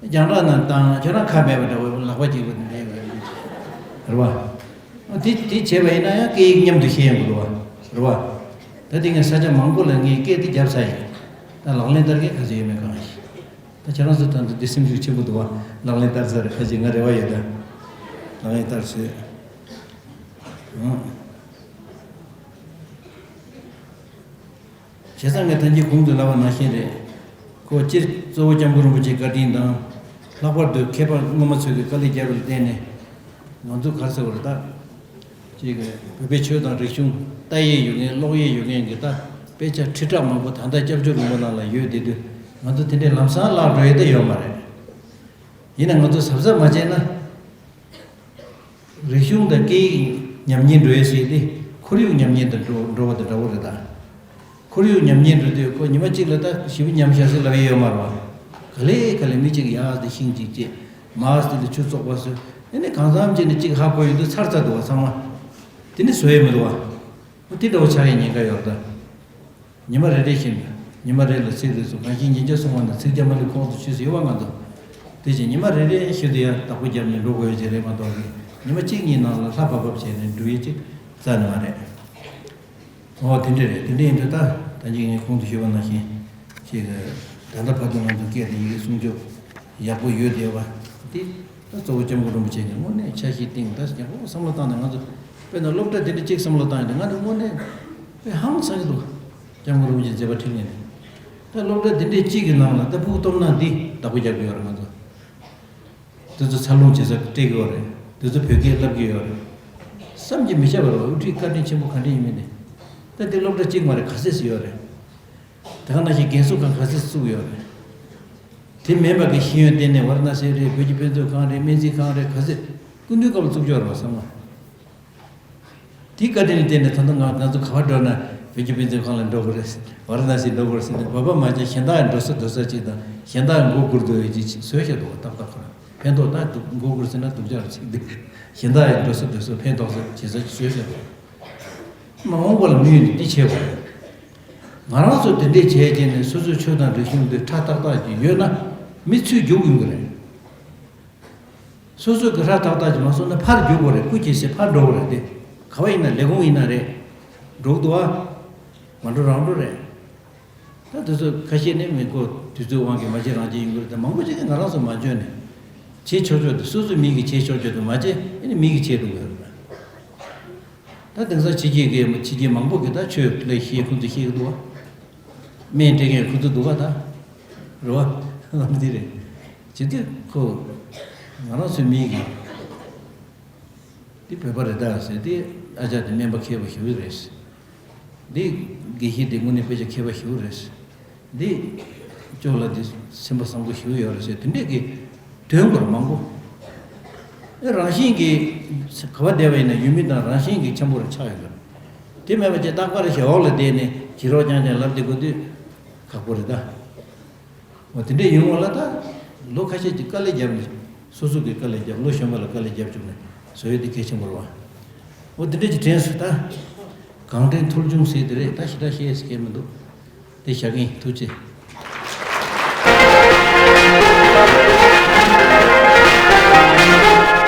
རྒྱང་བསྒྲགས་ནང་བཏང་། ཁྱོད་རང་ཁ་མེད་པ་འདྲ་བོ་ལག་པ་གཅིག་པོ་དེ་འདྲ་ཡོད་རེད་བ། དེ་དེ་བྱས་པ་ཡིན་ན་ཡང་སྐད་ཡིག་མཉམ་དུ་ཤེས་ཡོང་གི་འདུག་བ། རེད་བ། ད་དེ་ངས་ས་ཆ་མང་པོ་ལ་ངས་སྐད་དེ་བརྒྱབ་ཚར་ཡིན། ད་ལག་ལེན་བསྟར་མཁན་ག་ཚོད་ཡོད་མེད་གང་ཤེས། ད་ཁྱེད་རང་ཚོ་ད་འདི་སེམས་ཤུགས་ཆེན་པོ་འདུག་བ། ལག་ལེན་བསྟར་ཚར་རེད། ཁ་ཅིག་ང་རེ་བ་ཡོད་ད། ལག་ལེན་བསྟར་ཚོད། ཨང་། བྱས་ཙང་ངས་ད་གིན་གོང་དུ་ལབ་པ་ནང་བཞིན་རེད། ཁོ་སྤྱིར་གཙོ་བོ་སྐྱབས་མགོན་རིན་པོ་ཆེའི་བཀའ་དྲིན་དང་། ལྷག་པར་དུ་མཁས་པ་སྔོན་མ་ཚོས་ཀྱི་དཀའ་ལས་བརྒྱབ་པ་ལ་བརྟེན་ནས། ང་ཚོ་ག་རེ་ཟེར་བ་རེད་ད། ཅིག་བོད་པའི་ཆོས་དང་རིག་གཞུང་ལྟ་ཡས་ཡོད་མཁན་ཀློག་ཡས་ཡོད་མཁན་གྱི་ད་དཔེ་ཆ་ཁྲི་ཕྲག་མང་པོ་ད་ལྟ་སྐྱབས་བཅོལ་ལུང་པ་ནང་ལ་ཡོད་བསྡད་དུས། ང་ཚོ་དེ་འདྲའི་ལམ་སང་བརླག་འགྲོ་ཡས་ད་ཡོད་མ་རེད། ཡིན་ན་ང་ཚོ་གཟབ་གཟབ་མ་བྱས་ན། རིག་གཞུང་དང་སྐད་ཡིག་ཉམས་ཉེན་འགྲོ་ཡས་ཟེར་དེ་ཁོར་ཡུག་ཉམས་ཉེན་དང་འགྲོ་འགྲོ་བ་དང་འདྲ་བོ་རེད་ད། ཁོར་ཡུག་ཉམས་ཉེན་འགྲོ་དུས་ཁོ་ཉི་མ་གཅིག་ལ་ད་ཞེ་པོ་ཉམས་ཤག་ཟེར་ལབ་ཡས་ཡོད་མ་རེད་བ། ག་ལེ་ག་ལེ་མི་གཅིག་ཡར་དེ་ཤིང་གཅིག་བཅད། མར་དེ་ལ་ཆུ་བཙོག་པ་བཟོས། ཨ་ནི་གང་འཚམ་བྱས་ནས་གཅིག་ཧ་གོ་ཡོང་དུས་ཚར་ཚར་འདུག་བ་ཚང་མ། དེ་ནི་བཟོ་ཡས་མི་འདུག་བ། ཨོ་དེ་འདྲ་བོ་ཆགས་ཡས་ཉེན་ཁ་ཡོད་རེད་ད། ཉི་མ་རེ་རེ་བཞིན་དུ། ཉི་མ་རེ་ལ་ཚིག་རེ་ཚུགས། གང་ཞིག་ཉིན་བརྒྱ་སོང་བ་ན་ཚིག་བརྒྱ་མ་ལུས་ཁོང་དུ་ཆུད་ཟེར་བ་ང་ཚོ། དེ་བཞིན་ཉི་མ་རེ་རེ་བཞིན་དུ་ཡང་བདག་པོ་བརྒྱབ་ནས་འགྲོ་དགོས་ཡོད་ཅེས་རེད་མ་གཏོགས་ཀྱི། ཉི་མ་གཅིག་གཉིས་ནང་ལ་ལྷ་བབས་བབས་བྱས་ནས་འགྲུབ་ཡས་ཅིག་རྩ་ནས་མ་རེད། ཨོ་དེ་འདྲ་རེད། དེ་འདྲ་ཡིན་དུས་ད་ད་ཅིག་ངས་གོང་དུ་ཞུས་པ་ནང་བཞིན་ཅིག་ད་ལྟ་བར་དུ་ང་ཚོ་སྐད་དང་ཡི་གེ་སྲུང་སྐྱོབ་ཡག་པོ་ཡོད་བསྡད་པ་དེ། ད་གཙོ་བོ་སྐྱབས་མགོན་རིན་པོ་ཆེ་གིས་དངོས་གནས་འཆར་གཞི་བཏིང་། ད་ཡག་པོ་བསམ་བློ་བཏང་ནས་ང་ཚོ་དཔེར་ན་སློབ་གྲྭ་དེ་འདྲ་གཅིག་བསམ་བློ་བཏང་ཡོད་དུས། ང་ཚོ་དངོས་གནས་དཔེ་ཧང་སང་གི་འདུག་སྐྱབས་མགོན་རིན་པོ་ཆེ་མཛད་པ་འཕྲིན་ལས་ནས། ད་སློབ་གྲྭ་དེ་འདྲ་གཅིག་གི་ནང་ལ་ད་ཕྲུ་གུ་སྟོབས་ན་འདི་བདག་པོ་རྒྱག་གི་ཡོད་རེད། ང་ཚོ་དེ་ཚོ་འཚར་ལོངས་བྱེད་ས་སྤྲད་གི་ཡོད་རེད། དེ་ཚོ་བོད་སྐད་བསླབ་ཀྱི་ཡོད་རེད། བསམ་གྱིས་མི་ཁྱབ་པ་རེད། དབུ་ཁྲིད་བཀའ་དྲིན་ཆེན་པོ་ག་འདྲ་ཡིན་མིན་དེ། ད་དེ་སློབ་གྲྭ་གཅིག་མ་རེད། ག་ཚད་ཙམ་ཡོད་རེད། དེ་ག་ནང་བཞིན་རྒན་གསོ་ཁང་ག་ཚད་ཙམ་བཙུགས་ཡོད་རེད། དེ་མིན་པ་གི་ཤེས་ཡོན་ལྡན་ནས་ཝཱ་ར་ཎ་སི་རེད། བོད་ཀྱི་དཔེ་མཛོད་ཁང་རེད། སྨན་རྩིས་ཁང་རེད། ག་ཚད་སྐུ་མདུན་སྐབས་ལ་བཙུགས་ཆོག་རེད་བ། ཚང་མ། དེའི་བཀའ་དྲིན་ལ་བརྟེན་ནས་ད་ལྟ་ང་ང་ཚོ་ག་པར་འགྲོ་ན་བོད་ཀྱི་དཔེ་མཛོད་ཁང་ལ་འགྲོ་དགོས་རེད། ཝཱ་ར་ཎ་སི་འགྲོ་དགོས་རེད་ཟེར་ནས། བོད་པ་མ་བྱས་གཞན་དག་འགྲོ་ས་འགྲོ་ས་ཅིག་དང་། གཞན་དག་མགོ་སྒུར་འདོད་ཡོད་ཅིག་བཟོས་བཞག་འདུག་བ། ཏག་ཏག་ཁོ་རང་ཕན་ཐོགས། ད་སྡུག་མགོ་སྒུར་ཟེར་ན་སྡུག་ཅག་ཅིག་འདུག་གཞན་དག་འགྲོ་ས་འགྲོ་ས་ཕན་ཐོགས་ས་བྱེད་ས་ཅིག་བཟོས་བཞག་འདུག་མ་འོངས་པ་ལ་དམིགས་ནས་འདི་བྱེད་དགོས་རེད། ང་རང་ཚོ་དེ་འདྲས་བྱས་བྱས་ནས་སོ་སོའི་ཆོས་དང་རིག་གཞུང་འདི་ཁྲ་ཏག་ཏག་ཅིག་ཡོད་ན་མི་ཚུར་རྒྱུག་ཡོང་གི་རེད། སོ་སོ་གི་ཧྲ་ཏག་ཏག་ཅིག་མ་སོང་ན་ཕར་རྒྱུག་དགོས་རེད། སྐུ་སྐྱེ་སའི་ཕར་འགྲོ་དགོས་རེད། དེ་ག་བ་ཡིན་ན། ལས་ཁུངས་ཡིན་ན་རེད། འགྲོ་གི་འདུག་བ། མ་འགྲོ་རང་འགྲོ་རེད། ད་དེ་ཚོ་ཁ་ཤས་ནི་མི་གོ། དུས་ཚོད་དབང་གིས་མ་བྱེད་རང་བྱེད་ཡོང་གི་རེད། དེ་མང་པོ་ཅིག་གིས་ང་རང་ཚོ་མ་འཇོན་ནས་བྱེད་ཆོག་ཆོག་དེ། སོ་སོའི་མི་གིས་བྱེད་ཆོག་ཆོག་དེ་མ་བྱེད། ཨ་ནི་མི་གིས་བྱེད་འགྲོ་གི་རེད། ད་དེང་སང་ཕྱི་རྒྱལ་གི་ཕྱི་རྒྱལ་མང་པོ་གིས་ད་ཆོས་ལས་ཤེས། ཁོང་ཚོས་ཤེས་ཀྱི་འདུག་བ། སྨན་སྤྲད་མཁན་ཁོ་ཚོ་འདུག་ག་ད། རེད་བ། འདི་རེད། ཇི་སྟེ་ཁོ་ང་རང་ཚོའི་མི་གི་འདི་བོད་པ་རེད་ད་ཟེར་ཏེ། ཨ་ཅག་དེ་སྨན་པ་མཁས་པོ་ཞེ་པོ་རེད། འདི་དགེ་བཤེས་དེ་དངོས་གནས་དཔེ་ཆ་མཁས་པ་ཞེ་པོ་རེད། འདི་ཅོག་ལ་འདི་སེམས་པ་བཟང་པོ་ཞེ་པོ་ཡོད་རེད་ཟེར། དེ་འདྲས་ཀྱི་དོན་སྐོར་མང་པོ། ཨེ། རང་བཞིན་གྱིས་ག་བ་བསྡད་པ་ཡིན་ན་ཡུལ་མི་དང་རང་བཞིན་གྱིས་འཆམ་པོ་རུ་ཆགས་ཡོད་རེད། དེ་མེད་པ་བྱས་རྟག་པར་ཞེ་འོག་ལ་བསྡད་ནས་བྱེད་རོགས་རྐྱང་རྐྱང་ལབ་བསྡད་དགོས་དུས་ཁག་པོ་རེད་ད། འོ་དེ་འདྲས་ཡོང་བ་ལ་ད་ལོ་ཁ་ཤས་ཀྱི་དཀའ་ལས་བརྒྱབ་ནས། སོ་སོ་གི་དཀའ་ལས་བརྒྱབ། ལོ་གཞོན་པ་ལ་དཀའ་ལས་བརྒྱབ་བཅུག་ནས་བཟོ་ཡས་དེ་གལ་ཆེན་པོ་རེད་བ། འོ་དེ་འདྲས་ཀྱི་དྲན་སོང་ད། གང་དྲན་ཐོལ་བྱུང་ཟེར་དེ་རེད། ད་ཞེ་དྲག་བཤད་ཡས་ཟེར་མཁན་མི་འདུག་དེ་བཞག་གི་ཡིན། ཐུགས་རྗེ་ཆེ།